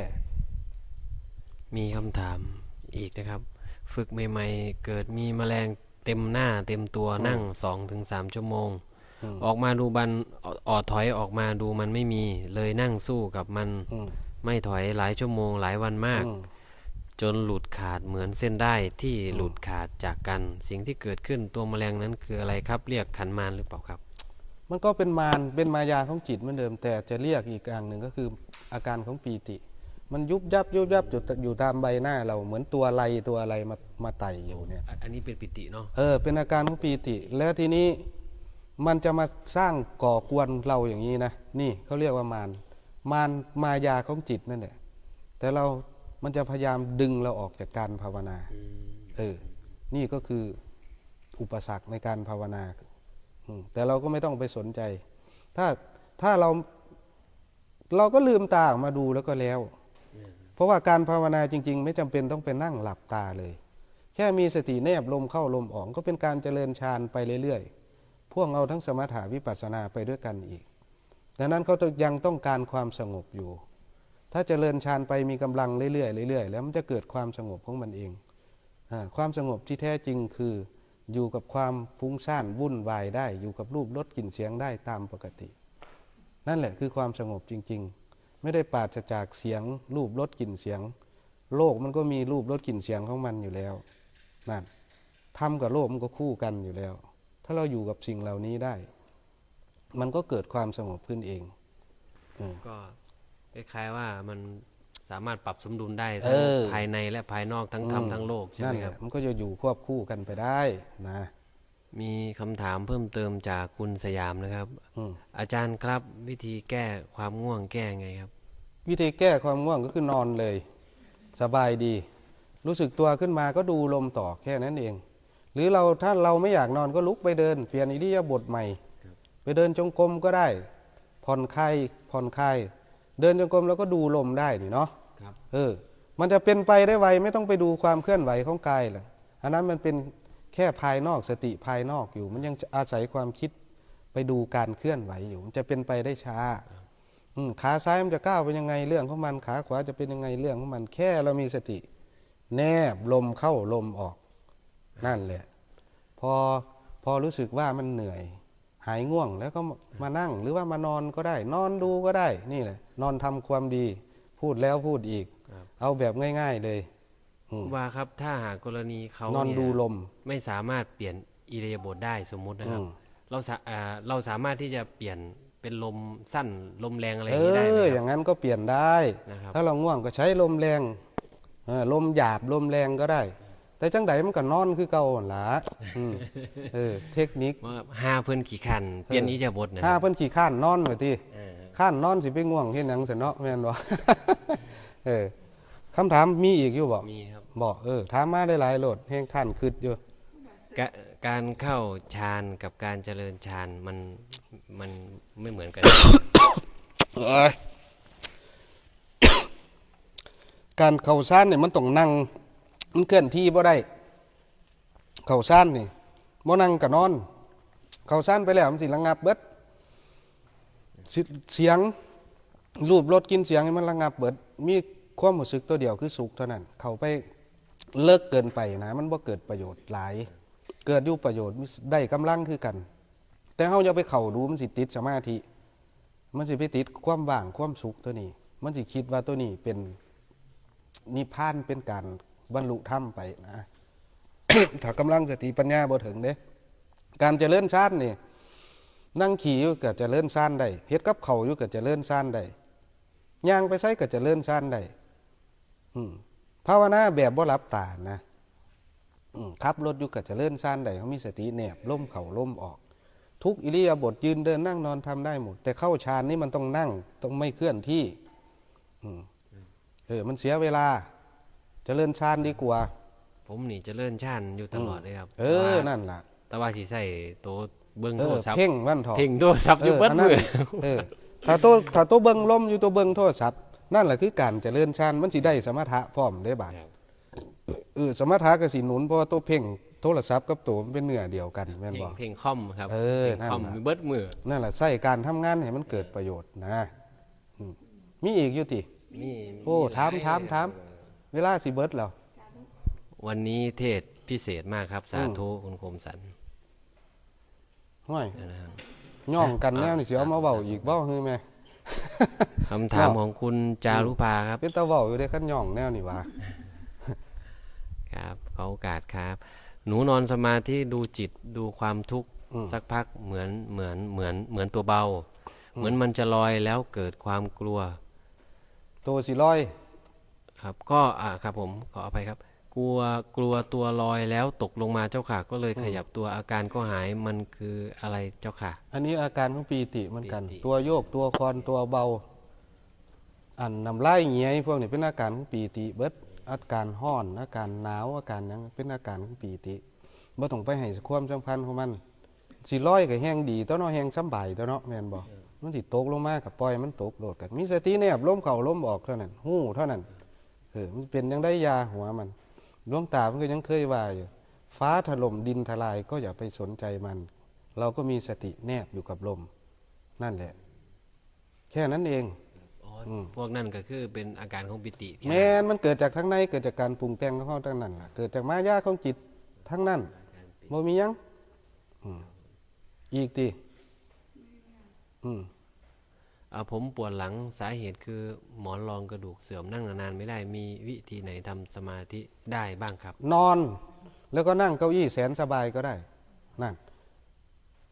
มีคำถามอีกนะครับ ฝึกใหม่ๆ เกิดมีแมลงเต็มหน้าเต็มตัว อืม นั่งสองถึงสามชั่วโมง อืม ออกมาดูบันออดถอยออกมาดูมันไม่มี เลยนั่งสู้กับมัน อืม ไม่ถอยหลายชั่วโมงหลายวันมาก อืม จนหลุดขาดเหมือนเส้นด้ายที่ อืม หลุดขาดจากกัน สิ่งที่เกิดขึ้นตัวแมลงนั้นคืออะไรครับ เรียกขันมารหรือเปล่าครับ มันก็เป็นมาร เป็นมายาของจิตเหมือนเดิม แต่จะเรียกอีกอย่างหนึ่งก็คืออาการของปีติ มันยุบยับยุบยับอยู่อยู่ตามใบหน้าเรา เหมือนตัวอะไรตัวอะไรมามาไต่อยู่เนี่ย อันนี้เป็นปีติเนาะ เออ เป็นอาการของปีติ แล้วทีนี้มันจะมาสร้างก่อกวนเราอย่างนี้นะ นี่เขาเรียกว่ามาร มาร มายาของจิตนั่นแหละ แต่เรา มันจะพยายามดึงเราออกจากการภาวนา เออ นี่ก็คืออุปสรรคในการภาวนา อืม แต่เราก็ไม่ต้องไปสนใจ ถ้า ถ้าเรา เราก็ลืมตาออกมาดูแล้วก็แล้ว เพราะว่าการภาวนาจริงๆ ไม่จำเป็นต้องไปนั่งหลับตาเลย แค่มีสติแนบลมเข้าลมออก ก็เป็นการเจริญฌานไปเรื่อยๆ พ่วงเอาทั้งสมถะวิปัสสนาไปด้วยกันอีก ดังนั้นเขายังต้องการความสงบอยู่ ถ้าเจริญฌานไปมีกำลังเรื่อยๆ เรื่อยๆ แล้วมันจะเกิดความสงบของมันเอง อ่า ความสงบที่แท้จริงคืออยู่กับความฟุ้งซ่านวุ่นวายได้ อยู่กับรูปรสกลิ่นเสียงได้ตามปกติ นั่นแหละคือความสงบจริงๆ ไม่ได้ปราศจากเสียง รูปรสกลิ่นเสียง โลกมันก็มีรูปรสกลิ่นเสียงของมันอยู่แล้ว นั่น ธรรมกับโลกมันก็คู่กันอยู่แล้ว ถ้าเราอยู่กับสิ่งเหล่านี้ได้ มันก็เกิดความสงบขึ้นเอง ก็คล้ายๆว่ามันสามารถปรับสมดุลได้ เอ ทั้ง อ ภายในและภายนอกทั้งธรรม อืม ทั้งโลกใช่ นั่ ไหม น ค แห รับ ละ มันก็จะอยู่ควบคู่กันไปได้นะ มีคำถามเพิ่มเติมจากคุณสยามนะครับ อืม อาจารย์ครับ วิธีแก้ความง่วงแก้ไงครับ วิธีแก้ความง่วงก็คือนอนเลย สบายดี รู้สึกตัวขึ้นมาก็ดูลมต่อแค่นั้นเอง หรือเราถ้าเราไม่อยากนอนก็ลุกไปเดิน เปลี่ยนอิริยาบถใหม่ ไปเดินจงกรมก็ได้ ผ่อนคลาย ผ่อนคลาย เดินจงกรมแล้วก็ดูลมได้นี่เนาะ ครับ เออ มันจะเป็นไปได้ไว ไม่ต้องไปดูความเคลื่อนไหวของกายหรอก อันนั้นมันเป็นแค่ภายนอก สติภายนอกอยู่ มันยังอาศัยความคิดไปดูการเคลื่อนไหวอยู่ มันจะเป็นไปได้ช้า อืม ขาซ้ายมันจะก้าวเป็นยังไงเรื่องของมัน ขาขวาจะเป็นยังไงเรื่องของมัน แค่เรามีสติ แนบลมเข้าลมออก นั่นแหละ พอ พอรู้สึกว่ามันเหนื่อย หายง่วงแล้วก็มานั่ง หรือว่ามานอนก็ได้ นอนดูก็ได้ นี่แหละ นอนทำความดี พูดแล้วพูดอีก ครับ เอาแบบง่ายๆเลย อืม ครูบาครับ ถ้าหากกรณีเขา นอน เนี่ย ดูลม ไม่สามารถเปลี่ยนอิริยาบถได้สมมุตินะครับ อืม เราสาอ่าเราสามารถที่จะเปลี่ยนเป็นลมสั้นลมแรงอะไร เอ อย่างนี้ได้ไหม อ ครับ อย่างนั้นก็เปลี่ยนได้ นะครับ ถ้าเราง่วงก็ใช้ลมแรง เออ ลมหยาบลมแรงก็ได้ แต่จังใดมันก็นอนคือเก่าหั่นละ อืม เออ เทคนิค ว่าห้าเพิ่นขี้ขันเปลี่ยนอิริยาบถนะค ถ้า รับ เพิ่นขี้ข้านนอนว่าติ เออ ข้านนอนสิไปง่วงเฮ็ดหยังซั่นเนาะ แม่นบ่ เออ คำถามมีอีกอยู่บ่ มีครับ บ่ เออ ถามมาหลายๆโลด แฮงข้านคิดอยู่ กะการเข้าฌานกับการเจริญฌานมันมันไม่เหมือนกัน เอ้ย การเข้าฌานนี่มันต้องนั่ง มันเคลื่อนที่บ่ได้ เข้าฌานนี่ บ่นั่งก็นอน เข้าฌานไปแล้วมันสิระงับเบิด สิ เสียง รูปรสกลิ่นเสียงนี่มันระงับเบิด มีความรู้สึกตัวเดียวคือสุขเท่านั้น เข้าไปเลิกเกินไปนะ มันบ่เกิดประโยชน์หลาย เกิดอยู่ประโยชน์ ได้กำลังคือกัน แต่เฮาอย่าไปเข้าดู มันสิติดสมาธิ มันสิไปติดความว่างความสุขตัวนี้ มันสิคิดว่าตัวนี้เป็นนิพพาน เป็นการบรรลุธรรมไปนะ ถ้ากำลังสติปัญญาบ่ถึงเด้ การเจริญฌานนี่ นั่งขี่อยู่ก็เจริญฌานได้ เฮ็ดกับข้าวอยู่ก็เจริญฌานได้ ย่างไปไสก็เจริญฌานได้ อืม ภาวนาแบบบ่หลับตานะ อืม ขับรถอยู่ก็เจริญฌานได้ เฮามีสติแนบลมเข้าลมออก ทุกอิริยาบถ ยืนเดินนั่งนอนทำได้หมด แต่เข้าฌานนี่มันต้องนั่ง ต้องไม่เคลื่อนที่ อืม เออ มันเสียเวลา เจริญฌานดีกว่า ผมนี่เจริญฌานอยู่ตลอดเลยครับ เออ แต่ว่า นั่นล่ะ แต่ว่าสิใส่ตัวเบิ่ง เอ โท อ รศัพท์ เพ่งมันเถาะ เพ่งโทรศัพท์อยู่เบิด อันนั้น มื้อ เออ ถ้าโตถ้าโตเบิ่งลมอยู่ โตเบิ่งโทรศัพท์ นั่นแหละคือการเจริญฌาน มันสิได้สมถะพร้อมเด้บาด ครับ เออ สมถะก็สิหนุน เพราะว่าโตเพ่งโทรศัพท์กับโตมันเป็นเนื้อเดียวกัน แม่น เพ่ง บ่ เพ่งคอมครับ เออ เพ่งคอม นั่นล่ะ อยู่เบิดมื้อ นั่นแหละ ใช้การทำงานให้มันเกิดประโยชน์นะ อืม มีอีกอยู่ติ นี่ โอ้ มีหลย ถามถามถาม เวลาสิเบิดแล้ว วันนี้เทศน์พิเศษมากครับ สาธุคุณคมสันต์ ห้วย นะครับ ย่องกันแนวนี่สิเอามาเว้าอีกบ่ คือแม่ คำถาม เนาะ ของคุณจารุภาครับ เป็นตาเว้าอยู่เด้ คันย่องแนวนี่หว่า ครับ ขอโอกาสครับ หนูนอนสมาธิดูจิตดูความทุกข์ อืม สักพักเหมือนเหมือนเหมือนเหมือนตัวเบา อืม เหมือนมันจะลอยแล้วเกิดความกลัว โตสิลอย ครับ ก็อ่าครับผมขออภัยครับ กลัวกลัวตัวลอยแล้วตกลงมาเจ้าค่ะ ก็เลย อืม ขยับตัว อาการก็หาย มันคืออะไรเจ้าค่ะ อันนี้อาการของปีติเหมือนกัน ปีติ ตัวโยก ตัวคลอน ตัวเบา อันน้ำลายเหงยพวกนี้เป็นอาการของปีติเบิด อาการฮ้อน อาการหนาว อาการหยังเป็นอาการของปีติ บ่ต้องไปให้ความสำคัญของมัน สิลอยก็แฮงดีตัวเนาะ แฮงสำบายตัวเนาะ แม่นบ่ มันสิตกลงมาก็ปล่อยมันตกโลด ก็มีสติแนบลมเข้าลมออกเท่านั้น ฮู้เท่านั้น เออ มันเป็นจั่งใดอย่าหัวมัน หลวงตาเพิ่นก็ยังเคยว่าอยู่ ฟ้าถล่มดินทลายก็อย่าไปสนใจมัน เราก็มีสติแนบอยู่กับลม นั่นแหละ แค่นั้นเอง อ๋อ อืม พวกนั้นก็คือเป็นอาการของปีติแค่ แม่น มันเกิดจากทั้งใน เกิดจากการปรุงแต่งของเฮาทั้งนั้นล่ะ เกิดจากมายาของจิตทั้งนั้น บ่มีหยัง อืม อีกติ อืม อ่าผมปวดหลัง สาเหตุคือหมอนรองกระดูกเสื่อม นั่งนานๆไม่ได้ มีวิธีไหนทำสมาธิได้บ้างครับ นอน แล้วก็นั่งเก้าอี้แสนสบายก็ได้ นั่น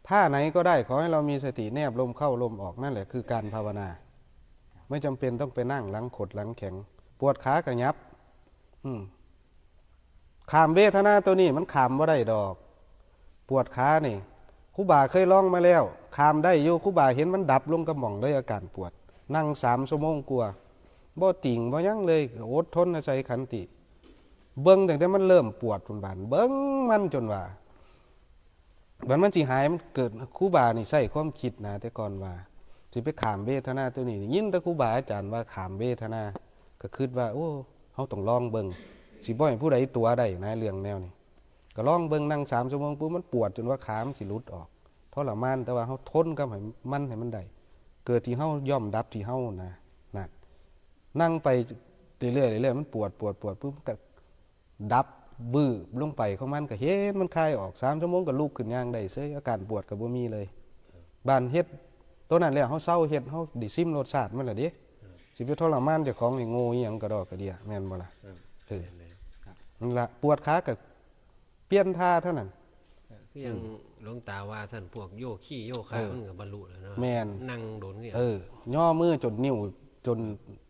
ท่าไหนก็ได้ ขอให้เรามีสติแนบลมเข้าลมออก นั่นแหละคือการภาวนา ไม่จำเป็นต้องไปนั่งหลังขดหลังแข็ง ปวดขากะยับ อืม ข้ามเวทนาตัวนี้มันข้ามบ่ได้ดอก ปวดขานี่ ครูบาเคยลองมาแล้ว ข้ามได้อยู่ ครูบาเห็นมันดับลงกับหม่องเลย อาการปวด นั่งสามชั่วโมงกว่า บ่ติ่งบ่หยังเลย อดทนอาศัยขันติ เบิ่งตั้งแต่มันเริ่มปวดพุ้นบาด เบิ่งมันจนว่า บัดมันสิหาย มันเกิด ครูบานี่ใช้ความคิดนะ แต่ก่อนว่า สิไปข้ามเวทนาตัวนี้ ยินแต่ครูบาอาจารย์ว่าข้ามเวทนา ก็คิดว่า โอ้ เฮาต้องลองเบิ่ง สิบ่ให้ผู้ใดตั๋วได้นะ เรื่องแนวนี้ ก็ลองเบิ่ง นั่งสามชั่วโมงปุ๊บ มันปวดจนว่าขามันสิหลุดออก ทรมาน แต่ว่าเฮาทนกับให้มันให้มันได้ เกิดที่เฮายอมรับที่เฮานะ นั่น นั่งไปเรื่อยๆ เรื่อยๆ มันปวด ปวด ปวดปุ๊บ มันก็ดับวืบลงไปของมัน ก็เห็นมันคลายออก สามชั่วโมงก็ลุกขึ้นย่างได้เฉย อาการปวดก็บ่มีเลย บาดเฮ็ดตัวนั้นแล้ว เฮาเซาเฮ็ด เฮาได้ชิมรสชาติมันแล้วเด้ สิไปทรมานเจ้าของให้โง่อีหยังกะด้อกะเดี้ย แม่นบ่ล่ะ ครับ เออ แม่นเลยครับ นั่นล่ะ ปวดขาก็เปลี่ยนท่าเท่านั้น คือยังหลวงตาว่าซั่น พวกโยคีโยคะ เออ มันก็บรรลุแล้วเนาะ แม่น นั่งโดนเนี่ย เออ ย่อมือจนนิ้ว จน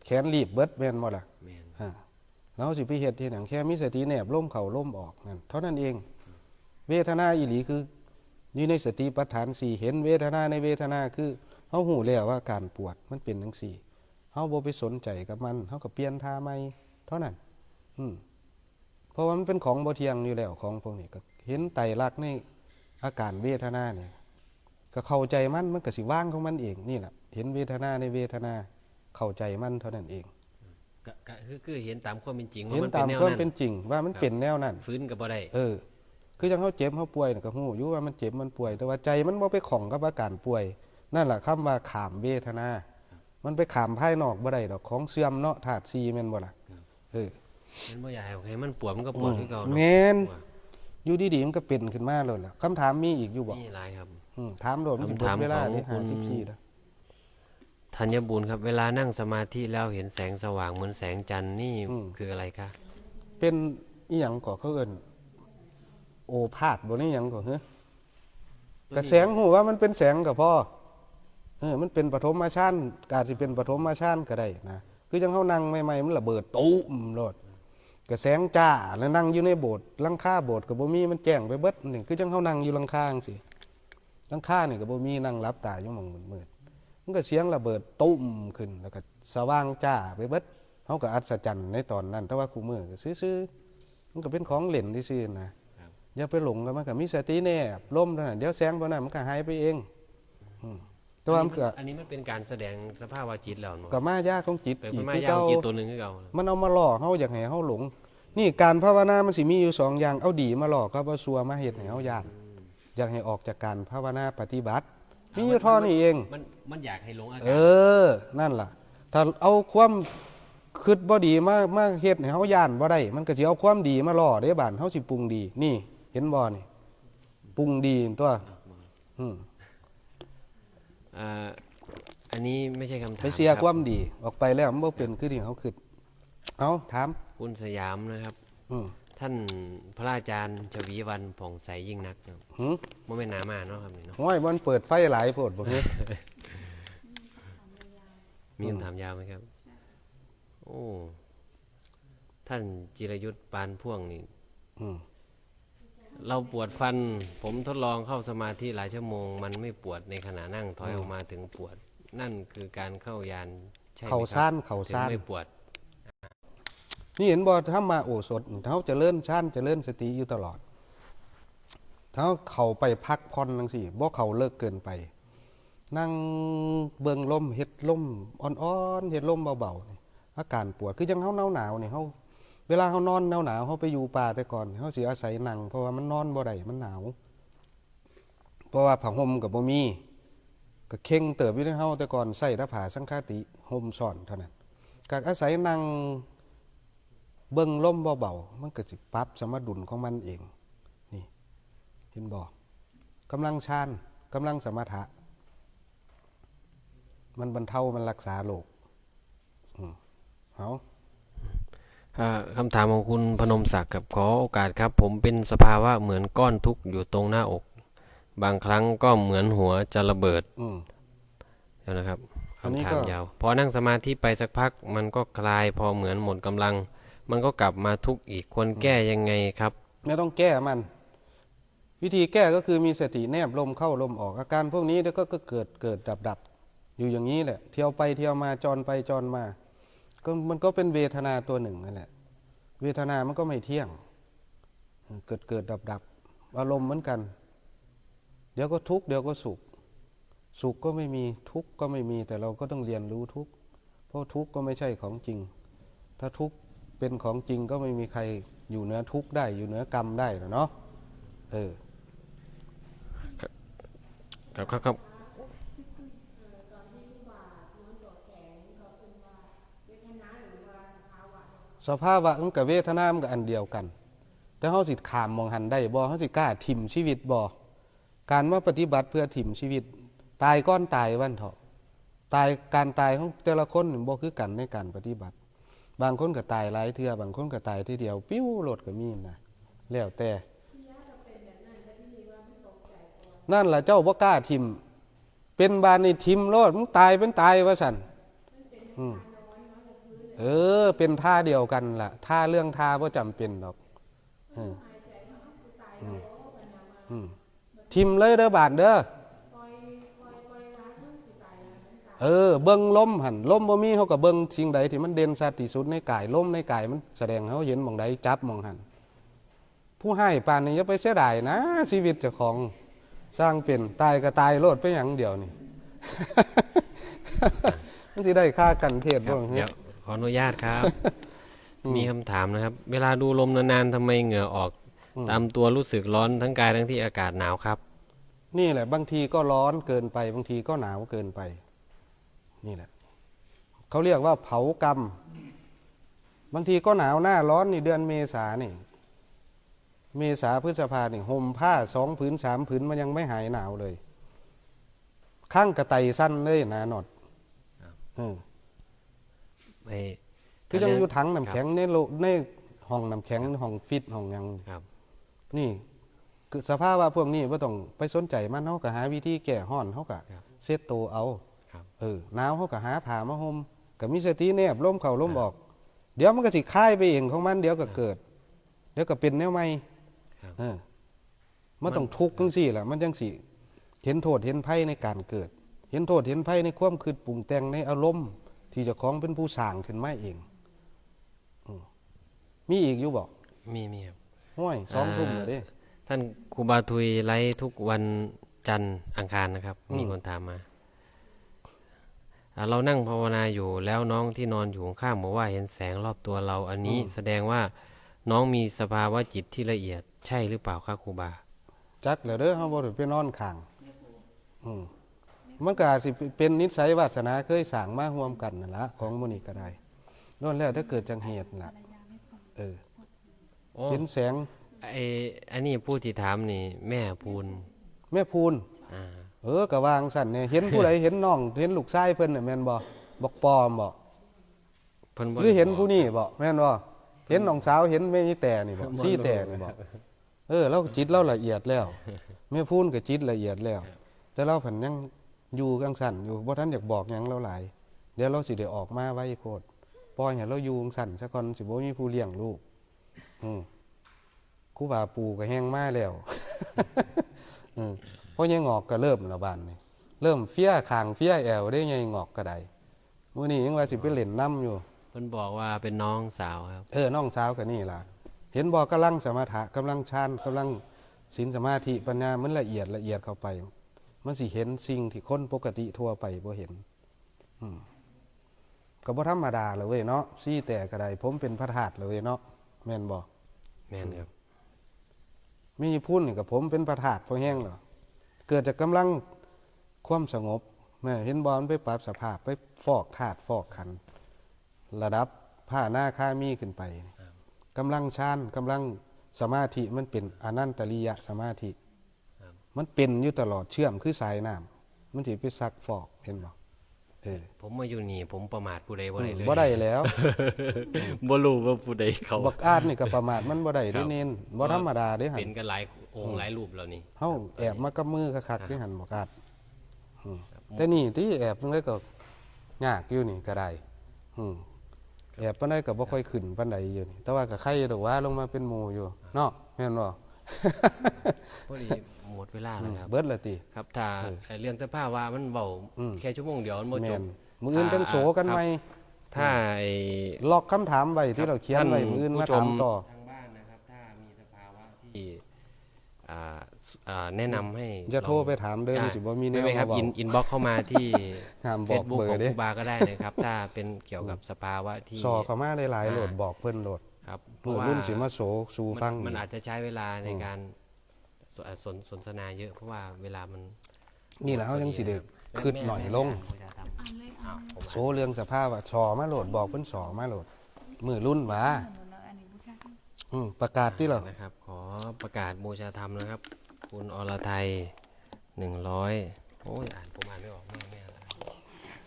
แขนรีบเบิด แม่นบ่ล่ะ แม่น ฮะ แล้วสิไปเฮ็ดที่หยัง แค่มีสติแนบลมเข้าลมออกนั่น เท่านั้นเอง เวทนาอีหลีคือ อยู่ในสติปัฏฐานสี่ เห็นเวทนาในเวทนา คือเฮาฮู้แล้วว่าการปวดมันเป็นจังซี่ เฮาบ่ไปสนใจกับมัน เฮาก็เปลี่ยนท่าใหม่ เท่านั้น อืม เพราะว่ามันเป็นของบ่เที่ยงอยู่แล้ว ของพวกนี้ ก็เห็นไตรลักษณ์ในอาการเวทนานี่ ก็เข้าใจมัน มันก็สิวางของมันเอง นี่แหละ เห็นเวทนาในเวทนา เข้าใจมันเท่านั้นเอง ก็ก็คือคือเห็นตามความเป็นจริง เห็น ว่ ตาม แนว ความ นั้น เป็นจริงว่ามันเป็นแนวนั้น ฝืนก็บ่ได้ เออ คือจั่งเฮาเจ็บเฮาป่วยน่ะ ก็ฮู้อยู่ว่ามันเจ็บมันป่วย แต่ว่าใจมันบ่ไปข้องกับอาการป่วย นั่นล่ะคำว่าข้ามเวทนา มันไปข้ามภายนอกบ่ได้ดอก ของเสื่อมเนาะ ธาตุสี่ แม่นบ่ล่ะ เออ มันบ่อยากให้ให้มันปวด มันก็ปวดคือเก่าเนาะ แม่น ว่า อยู่ดีๆมันก็เป็นขึ้นมาโลดล่ะ คำถามมีอีกอยู่บ่ มีหลายครับ อืม ถามโลด มันสิ คำถาม เบิดเวลา ของ เด้ คุณ ห้าสิบสี่แล้ว ธัญบุญครับ เวลานั่งสมาธิแล้วเห็นแสงสว่างเหมือนแสงจันทร์นี่ อืม คืออะไรคะ เป็นอีหยังก็เขาเอิ้นโอภาสบ่นี่หยังก็เฮ้อกระแสงฮู้ว่ามันเป็นแสงก็พอเออมันเป็นปฐมฌานอาจสิเป็นปฐมฌานก็ได้นะคือจังเฮานั่งใหม่ๆมันระเบิดตูมโลดกระแสงจ้าแล้วนั่งอยู่ในโบสถ์หลังคาโบสถ์ก็บ่มีมันแจ้งไปเบิดนี่คือจังเฮานั่งอยู่หลังคาจังซี่หลังคานี่ก็บ่มีนั่งหลับตาอยู่หม่องมืดๆมันก็เสียงระเบิดตุ้มขึ้นแล้วก็สว่างจ้าไปเบิด เฮาก็อัศจรรย์ในตอนนั้น แต่ว่าคู่มื้อก็ซื่อๆมันก็เป็นของเล่นซื่อๆนะอย่าไปหลงกับมันก็มีสติแนบลมเท่านั้นเดี๋ยวแสงพวกนั้นมันก็หายไปเองอืมแต่ว่ามันก็ อันนี้มันเป็นการแสดงสภาวะจิตแล้วเนาะ ก็มายาของจิต เป็น อีก มา คือ ยาข เก่า องจิตตัวหนึ่งคือเก่า มันเอามาหล่อเฮาอยากให้เฮาหลง นี่การภาวนามันสิมีอยู่สองอย่างเอาดีมาหล่อกับเอาชั่วมาเฮ็ดให้เฮาย้านอยากให้ออกจากการภาวนาปฏิบัติ มีอยู่เท่านี้เอง มันมันอยากให้หลงอาการ เออ นั่นล่ะ ถ้าเอาความคิดบ่ดีมามาเฮ็ดให้เฮาย้านบ่ได้ มันก็สิเอาความดีมาหล่อเด้บาดเฮาสิปรุงดี นี่ เห็นบ่นี่ ปรุงดีตัวอืม อ่าอันนี้ไม่ใช่คำถาม ไปเสีย รับ ความดีออกไปแล้วมันบ่เป็นคือที่เฮาคิด เอาถาม คุณสยามนะครับ อืม ท่านพระอาจารย์ชวีวันผ่องใสยิ่งนักครับ หืม บ่แม่นหนามาเนาะครับนี่เนาะ ห้อยมันเปิดไฟหลายโพดบ่คือ มีคำถามยาวไหมครับ โอ้ ท่านจิรยุทธปานพ่วงนี่ อืม เราปวดฟัน ผมทดลองเข้าสมาธิหลายชั่วโมง มันไม่ปวดในขณะนั่งถอยออกมาถึงปวด นั่นคือการเข้าฌานใช่ไหมครับ เข้าฌานเข้าฌาน ถึงไม่ปวด นี่เห็นบ่ธรรมโอสถเฮาเจริญฌานเจริญสติอยู่ตลอดเฮาเข้าไปพักผ่อนจังซี่บ่เข้าเลิกเกินไป นั่งเบิ่งลมเฮ็ดลมอ่อนๆเฮ็ดลมเบาๆนี่อาการปวดคือจังเฮาหนาวๆนี่เฮาเวลาเฮานอนหนาวๆเฮาไปอยู่ป่าแต่ก่อนเฮาสิอาศัยนั่งเพราะว่ามันนอนบ่ได้มันหนาว เพราะว่าผ้าห่มก็บ่มีก็เข่งเติบอยู่ในเฮาแต่ก่อนใส่แต่ผ้าสังฆาติห่มซ้อนเท่านั้นก็อาศัยนั่งเบิ่งลมเบาๆมันก็สิปรับสมดุลของมันเอง นี่ เห็นบ่กำลังฌานกำลังสมถะ มันบรรเทามันรักษาโรคอืมเอา อ่าคำถามของคุณพนมศักดิ์ครับ ขอโอกาสครับ ผมเป็นสภาวะเหมือนก้อนทุกข์อยู่ตรงหน้าอก บางครั้งก็เหมือนหัวจะระเบิด อืม เดี๋ยวนะครับ อันนี้ คำ ก็ ถามยาว พอนั่งสมาธิไปสักพัก มันก็คลาย พอเหมือนหมดกำลัง มันก็กลับมาทุกข์อีก ควรแก้ยังไงครับ ไม่ต้องแก้มัน วิธีแก้ก็คือมีสติแนบลมเข้าลมออก อาการพวกนี้เดี๋ยวก็ก็เกิดเกิดดับดับอยู่อย่างนี้แหละ เที่ยวไปเที่ยวมาจรไปจรมา ก็มันก็เป็นเวทนาตัวหนึ่งนั่นแหละ เวทนามันก็ไม่เที่ยง เกิดเกิดดับดับอารมณ์เหมือนกัน เดี๋ยวก็ทุกข์เดี๋ยวก็สุข สุขก็ไม่มีทุกข์ก็ไม่มีแต่เราก็ต้องเรียนรู้ทุกข์เพราะทุกข์ก็ไม่ใช่ของจริง ถ้าทุกข์เป็นของจริงก็ไม่มีใครอยู่เหนือทุกข์ได้อยู่เหนือกรรมได้หรอกเนาะเออ ครับครับครับ สภาวะมันกับเวทนามันก็อันเดียวกัน แต่เฮาสิข้ามหม่องหันได้บ่เฮาสิกล้าถิ่มชีวิตบ่การมาปฏิบัติเพื่อถิ่มชีวิต ตายก่อนตายวันเถาะตายการตายของแต่ละคนนี่บ่คือกันในการปฏิบัติ บางคนก็ตายหลายเทื่อบางคนก็ตายทีเดียวปิ้วโลดก็มีนะแล้วแต่ นั่นล่ะเจ้าบ่กล้าถิ่ม เป็นบาดนี่ถิ่มโลดมึงตายเป็นตายว่าซั่นอืมเออ เป็นท่าเดียวกันล่ะท่าเรื่องท่าบ่จำเป็นดอกเอออืมอืมถิ่มเลยเด้อบาดเด้อเออ เบิ่งลมหั่นลมบ่มีเฮาก็เบิ่งสิ่งใดที่มันเด่นชัดที่สุดในกายลมในกายมันแสดงให้เฮาเห็นหม่องใดจับหม่องหั่น ผู้ให้ปานนี้อย่าไปเสียดายนะชีวิตเจ้าของสร้างเป็นตายก็ตายโลดไปหยังเดียวนี่ มันสิได้ค่ากันเทศ ครับ บ่ เดี๋ยวขออนุญาตครับ มีคำถามนะครับ เวลาดูลมนานๆทำไมเหงื่อออก ตามตัวรู้สึกร้อนทั้งกายทั้งที่อากาศหนาวครับ นี่แหละบางทีก็ร้อนเกินไป บางทีก็หนาวเกินไป นี่แหละเขาเรียกว่าเผากรรม บางทีก็หนาวหน้าร้อนนี่เดือนเมษานี่ เมษาพฤษภานี่ห่มผ้าสองผืนสามผืนมันยังไม่หายหนาวเลย ข้างกระไตสั้นเลยนะนอด เออ ไอ้ คือจังอยู่ถังน้ำ ครับ แข็งในโลในห้องน้ำแข็งห้องฟรีซห้องหยัง ครับ นี่คือสภาวะพวกนี้บ่ต้องไปสนใจมัน เฮาก็หาวิธีแก้ร้อน เฮาก็ ครับ เช็ดตัวเอา ครับ เออ หนาว เฮาก็หาผ้ามาห่ม ก็มีสติแนบลมเข้าลมออก เดี๋ยวมันก็สิคลายไปเองของมัน เดี๋ยวก็เกิด เดี๋ยวก็เป็นแนวใหม่ ครับ เออ มันต้องทุกข์จังซี่ล่ะ มันจังสิเห็นโทษเห็นภัยในการเกิด เห็นโทษเห็นภัยในความคิดปรุงแต่งในอารมณ์ ที่เจ้าของเป็นผู้สร้างขึ้นมาเอง อืม มีอีกอยู่บ่ มีมีครับ ห้วย สองทุ่มแล้วเด้ ท่านครูบาทุยไลฟ์ทุกวันจันทร์อังคารนะครับ อืม มีคนถามมา อ่า เรานั่งภาวนาอยู่แล้วน้องที่นอนอยู่ข้างๆบอกว่าเห็นแสงรอบตัวเรา อันนี้ อืม แสดงว่าน้องมีสภาวะจิตที่ละเอียดใช่หรือเปล่าคะครูบา จักแล้วเด้อ เฮาบ่ได้ไปนอนข้าง อืม มันก็อาจสิเป็นนิสัยวาสนาเคยสร้างมาร่วมกันนั่นละ ของหมู่นี้ก็ได้ ล้วนแล้วแต่เกิดจากเหตุนั่นละ เออ โอ้ เห็นแสง ไออันนี้ผู้ที่ถามนี่ แม่พูน แม่พูน อ่า เออ ก็วางสั่นเนี่ย เห็นผู้ใด เห็นน้อง เห็นลูกชายเพิ่นน่ะแม่นบ่ บักปอมบ่ เพิ่นบ่ หรือเห็น ได้บก ผู้นี้บ่ แม่นบ่ เห็นน้องสาว เห็นแม่ยี่แต่นี่บ่ บ่ ซี่แต่นี่บ่ เออ เราจิตเราละเอียดแล้ว แม่พูนก็จิตละเอียดแล้ว แต่เราผันยังอยู่จังสั่นอยู่ บ่ทันอยากบอกหยังเราหลาย เดี๋ยวเราสิได้ออกมาไวโพด ปล่อยให้เราอยู่จังสั่นซะก่อน สิบ่มีผู้เลี้ยงลูก อืม ครูบาปู่ก็แฮงมาแล้ว อืม พ่อใหญ่งอกก็เริ่มแล้วบาดนี้ เริ่มเฟียข้างเฟียแอวเด้ ใหญ่งอกก็ได้ มื้อนี้ยังว่าสิไปเล่นนำอยู่ เพิ่นบอกว่าเป็นน้องสาวครับ เออ น้องสาวก็นี่ล่ะ เห็นบ่ กำลังสมถะ กำลังฌาน กำลังศีลสมาธิปัญญา มันละเอียดละเอียดเข้าไป มันสิเห็นสิ่งที่คนปกติทั่วไปบ่เห็น อืม ก็บ่ธรรมดาละเว้ยเนาะ ซี่แต่ก็ได้ ผมเป็นพระธาตุละเว้ยเนาะ แม่นบ่ แม่นครับ แม่ยี่พูนนี่ก็ผมเป็นพระธาตุพอแฮงแล้ว เกิดจากกำลังความสงบ แม่เห็นบ่ มันไปปรับสภาพ ไปฟอกธาตุฟอกขันธ์ ระดับพระอนาคามีขึ้นไป กำลังฌาน กำลังสมาธิ มันเป็นอนันตริยสมาธิ ครับ มันเป็นอยู่ตลอด เชื่อมคือสายน้ำ มันสิไปซักฟอก เห็นบ่ เออ ผมมาอยู่นี่ ผมประมาทผู้ใดบ่ได้เลย บ่ได้แล้ว บ่รู้ว่าผู้ใดเขา บักอาดนี่ก็ประมาทมันบ่ได้ ครั เด้ บ เน้น บ่ธรรมดาเด้หั่น เป็นกันหลายองค์หลายรูปแล้วนี่ เฮาแอบมากับมือคักๆเด้หั่น บักอาด อืม แต่นี่ที่แอบจังได๋ก็ยากอยู่นี่ก็ได้ อืม แอบปานใดก็บ่ค่อยขึ้นปานใดอยู่นี่ แต่ว่าก็ไคดอกว่าลงมาเป็นหมู่อยู่เนาะ แม่นบ่ พอดีหมดเวลาแล้วครับ เบิดละติ ครับ ถ้า เออ ไอ้เรื่องสภาวะมันเว้า อืม แค่ชั่วโมงเดียวมันบ่ แม่ จบ น มื้ออื่นจังโสกันใหม่ ถ้าไอ้ ล็อกคำถามไว้ที่เราเขียนไว้ ท่าน มื้ออื่นมา ผู้ชม ถามต่อ ทางบ้านนะครับ ถ้ามีสภาวะที่ อ่าอ่าแนะนำให้ อย่าโทรไปถามเด้อ อ่า มันสิบ่มีแนว ไม่ไม่ครับ มาเว้า อินอินบ็อกเข้ามาที่ ห้ามบอก Facebook เบอร์ ของ เด้ ครูบาก็ได้นะครับ ถ้าเป็นเกี่ยวกับสภาวะที่ ส่อเข้ามาได้หลาย อ่า โลด บอกเพิ่นโลด ครับ เพ มื้ ราะ อ ว่า รุ่นสิมาโสสู่ฟัง มันมัน อีก อาจจะใช้เวลาใน อืม การสนสนสนทนาเยอะ เพราะว่าเวลามัน นี่แหละเฮายังสิได้คิดหน่อยลง อ้าวผม โสเรื่องสภาวะส่อมาโลด บอกเพิ่นส่อมาโลด มื้อรุ่นหวา อันนี้บูชา อืม ประกาศติเหรอ นะครับ ขอประกาศบูชาธรรมนะครับ คุณอรไทย หนึ่งร้อย โอ้ย อ่านผมอ่านไม่ออก แม่แม่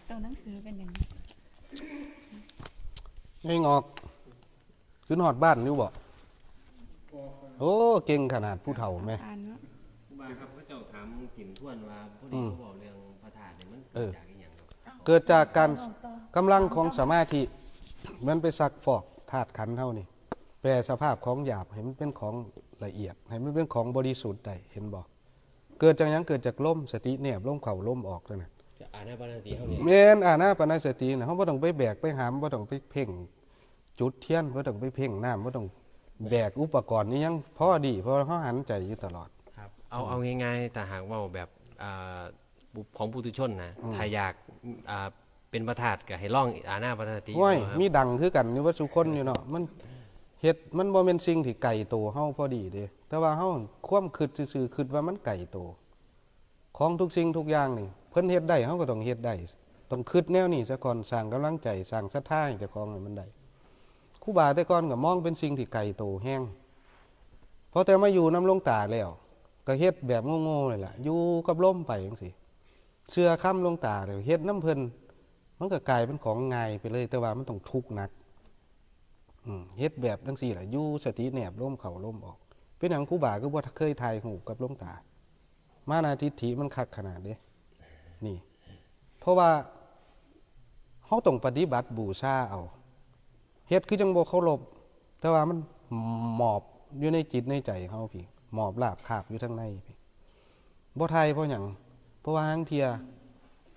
ตัวหนังสือเป็นอย่างนี้ ไงงอก ขึ้นฮอดบ้านอยู่บ่ โอ้ เก่งขนาดผู้เฒ่าแม่ อ่านเนาะ ครูบาครับ เขาเจ้าถามกินทวนว่าผู้ อื นี้ ม เขาบอกเรื่องพระธาตุเนี่ยมัน เออ จากอีหยังครับ เกิดจากการกำลังของสมาธิ มันไปซักฟอกธาตุขันธ์เฮานี่ แปลสภาพของหยาบให้มันเป็นของละเอียด ให้มันเป็นของบริสุทธิ์ได้ เห็นบ่ เกิดจากหยัง เกิดจากลม สติแนบลมเข้าลมออกนั่นน่ะ จะอ่านหน้าปานาสีเท่านี้ แม่นอานาปานสติน่ะ เฮาบ่ต้องไปแบกไปหาม บ่ต้องไปเพ่งจุดเทียน บ่ต้องไปเพ่งน้ำ บ่ต้องแบกอุปกรณ์นี่ยังพอดี เพราะเฮาหันใจอยู่ตลอด ครับ เอาเอาง่ายๆ แต่หากว่าแบบอ่าของปุถุชนนะ อืม ถ้าอยากอ่าเป็นพระธาตุก็ให้ลองอานาปานาสติ ห้วย ดูครับ มีดังคือกันอยู่ว่าสุคนอยู่เนาะ มันเฮ็ด มันบ่แม่นสิ่งที่ไกลโตเฮาพอดีเด้ แต่ว่าเฮาความคิดซื่อๆ คิดว่ามันไกลโต ของทุกสิ่งทุกอย่างนี่ เพิ่นเฮ็ดได้ เฮาก็ต้องเฮ็ดได้ ต้องคิดแนวนี้ซะก่อน สร้างกำลังใจ สร้างศรัทธาให้เจ้าของให้มันได้ ครูบาแต่ก่อนก็มองเป็นสิ่งที่ไกลโตแฮง พอแต่มาอยู่นำหลวงตาแล้ว ก็เฮ็ดแบบโง่ๆเลยล่ะ อยู่กับลมไปจังซี่ เชื่อคำหลวงตาแล้วเฮ็ดนำเพิ่น มันก็กลายเป็นของง่ายไปเลย แต่ว่ามันต้องทุกข์หนัก อืม เฮ็ดแบบจั่งซี้ล่ะ อยู่สติแนบลมเข้าลมออก เป็นหยังครูบาคือบ่เคยถ่ายรูปกับหลวงตา มานาทิฏฐิมันคักขนาดเด้ นี่ เพราะว่าเฮาต้องปฏิบัติบูชาเอา เฮ็ดคือจั่งบ่เคารพ แต่ว่ามันหมอบอยู่ในจิตในใจเฮาพี้ หมอบราบคาบอยู่ทางในพี้ บ่ถ่ายเพราะหยัง เพราะว่าหางเทื่อ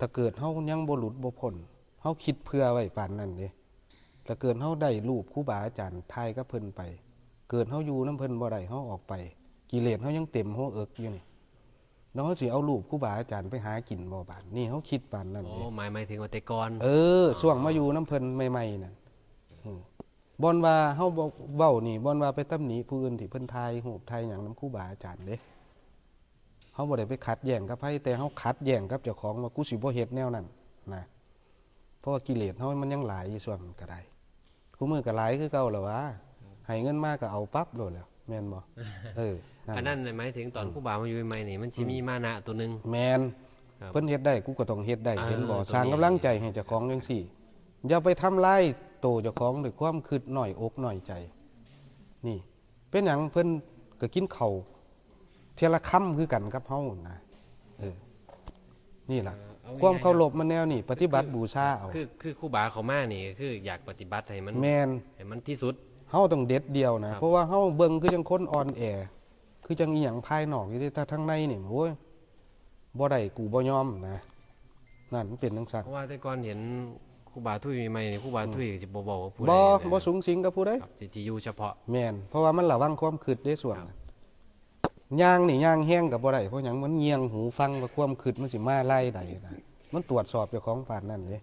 ถ้าเกิดเฮายังบ่หลุดบ่พ้น เฮาคิดเผื่อไว้ปานนั้นเด้ ถ้าเกิดเฮาได้รูปครูบาอาจารย์ถ่ายกับเพิ่นไป เกิดเฮาอยู่นำเพิ่นบ่ได้ เฮาออกไป กิเลสเฮายังเต็มหัวเอิกอยู่นี่ แล้วเฮาสิเอารูปครูบาอาจารย์ไปหากินบ่บาดนี้ เฮาคิดปานนั้น โอ้ เด้ หมาย หมายถึงว่าแต่ก่อน เออ อ๋อ ช่วงมาอยู่นำเพิ่นใหม่ๆน่ะ อืม บ่อนว่าเฮาบ่เว้านี่ บ่อนว่าไปตำหนิผู้อื่นที่เพิ่นถ่ายรูปถ่ายหยังนำครูบาอาจารย์เด้ เฮาบ่ได้ไปขัดแย้งกับไผ แต่เฮาขัดแย้งกับเจ้าของว่า กูสิบ่เฮ็ดแนวนั้นนะ เพราะว่ากิเลสเฮามันยังหลายอยู่ช่วงนั้นก็ได้ คู่มื้อก็หลายคือเก่าแล้ววะ ให้เงินมาก็เอาปั๊บโลดแหล้ว แม่นบ่ เออ นั่น อันนั้นน่ะหมายถึงตอน อืม ครูบามาอยู่ใหม่ๆนี่ มันสิ อืม มีมานะตัวหนึ่ง แม่น ครับ เพิ่นเฮ็ดได้ กูก็ต้องเฮ็ดได้ อ่า เห็นบ่ ตัวนี้ สร้างกำลังใจให้เจ้าของจั่งซี้ อย่าไปทำลายโตเจ้าของด้วยความคิดน้อยอกน้อยใจ นี่ เป็นหยังเพิ่นก็กินข้าวเทื่อละคำคือกันกับเฮานะ เออ นี่ล่ะ เออ เอาง่ายๆ ความเคารพมันแนวนี้ ปฏิบัติบูชาเอา คือ คือครูบาเขามานี่ คืออยากปฏิบัติให้มัน แม่น ให้มันที่สุด เฮาต้องเด็ดเดี่ยวนะ ครับ เพราะว่าเฮาเบิ่งคือจั่งคนอ่อนแอ คือจั่งอีหยังภายนอกอยู่เด้ แต่ทางในนี่ โอ้ย บ่ได้ กูบ่ยอมนะ นั่นมันเป็นจั่งซั่น เพราะว่าแต่ก่อนเห็นครูบาทุยใหม่ๆนี่ ครูบาทุยสิบ่เว้ากับผู้ใด บ่ นะ บ่สุงสิงกับผู้ใด ครับ สิ สิอยู่เฉพาะ แม่น เพราะว่ามันระวังความคิดเด้ส่วน ครับ ย่างนี่ย่างแฮงก็บ่ได้ เพราะหยัง มันเยียงหูฟังว่าความคิดมันสิมาลายใดนะ มันตรวจสอบเจ้าของปานนั้นเด้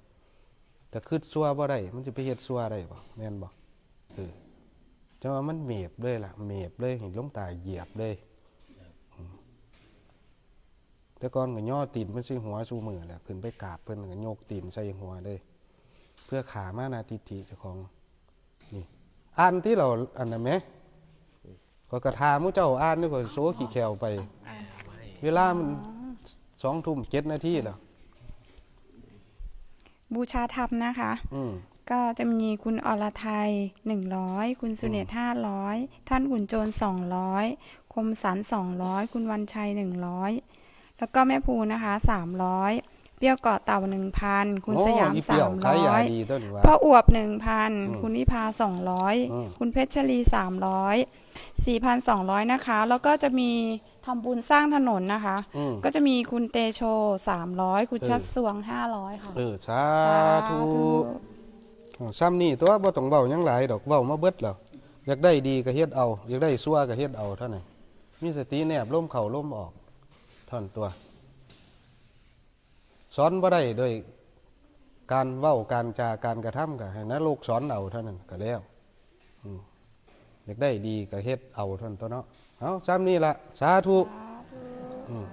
แต่คิดชั่วบ่ได้ มันสิไปเฮ็ดชั่วได้บ่ แม่นบ่ เออ จั่งว่ามันเมบเลยล่ะ เมบเลย ให้หลวงตาเหยียบเลย อืม แต่ก่อนก็ย่อตีนเพิ่นใส่หัวซุมื้อแหละ ขึ้นไปกราบเพิ่นก็ยกตีนใส่หัวเลย เพื่อฆ่ามานะทิฏฐิเจ้าของ นี่ อ่านติ เราอันนั้นแหม ข้อยก็ถ่าหมู่เจ้าอ่านนี่ ข้อยโซขี้แข้วไป เวลามัน อ๋อ สองทุ่มเจ็ดนาทีแล้ว บูชาธรรมนะคะ อืม ก็จะมีคุณอรไทย หนึ่งร้อย คุณสุเนศ อืม ห้าร้อย ท่านขุนโจร สองร้อย คมสัน สองร้อย คุณวันชัย หนึ่งร้อย แล้วก็แม่ภูนะคะ สามร้อย เปรี้ยวเกาะเต่า หนึ่งพัน คุณ โอ้ สยาม อีเปรี้ยว สามร้อย ขายยาดีตัวนี้วะ พ่ออวบ หนึ่งพัน อืม คุณนิพา สองร้อย อืม คุณเพชรลี สามร้อย สี่พันสองร้อย นะคะ แล้วก็จะมีทำบุญสร้างถนนนะคะ อืม ก็จะมีคุณเตโช สามร้อย คุณ เออ ชัดสวง ห้าร้อย ค่ะ เออ สาธุ สาธุ อ๋อ ซ้ำนี่ตัว บ่ต้องเว้าหยังหลายดอก เว้ามาเบิดแล้ว อยากได้ดีก็เฮ็ดเอา อยากได้ชั่วก็เฮ็ดเอาเท่านั้น มีสติแนบลมเข้าลมออก เท่านั้นตัว สอนบ่ได้โดยการเว้า การจา การกระทำ ก็ให้นรกสอนเอาเท่านั้นก็แล้ว อืม อยากได้ดีก็เฮ็ดเอาเท่านั้นตัวเนาะ เอา ซ้ำนี่ละ สาธุ สาธุ อืม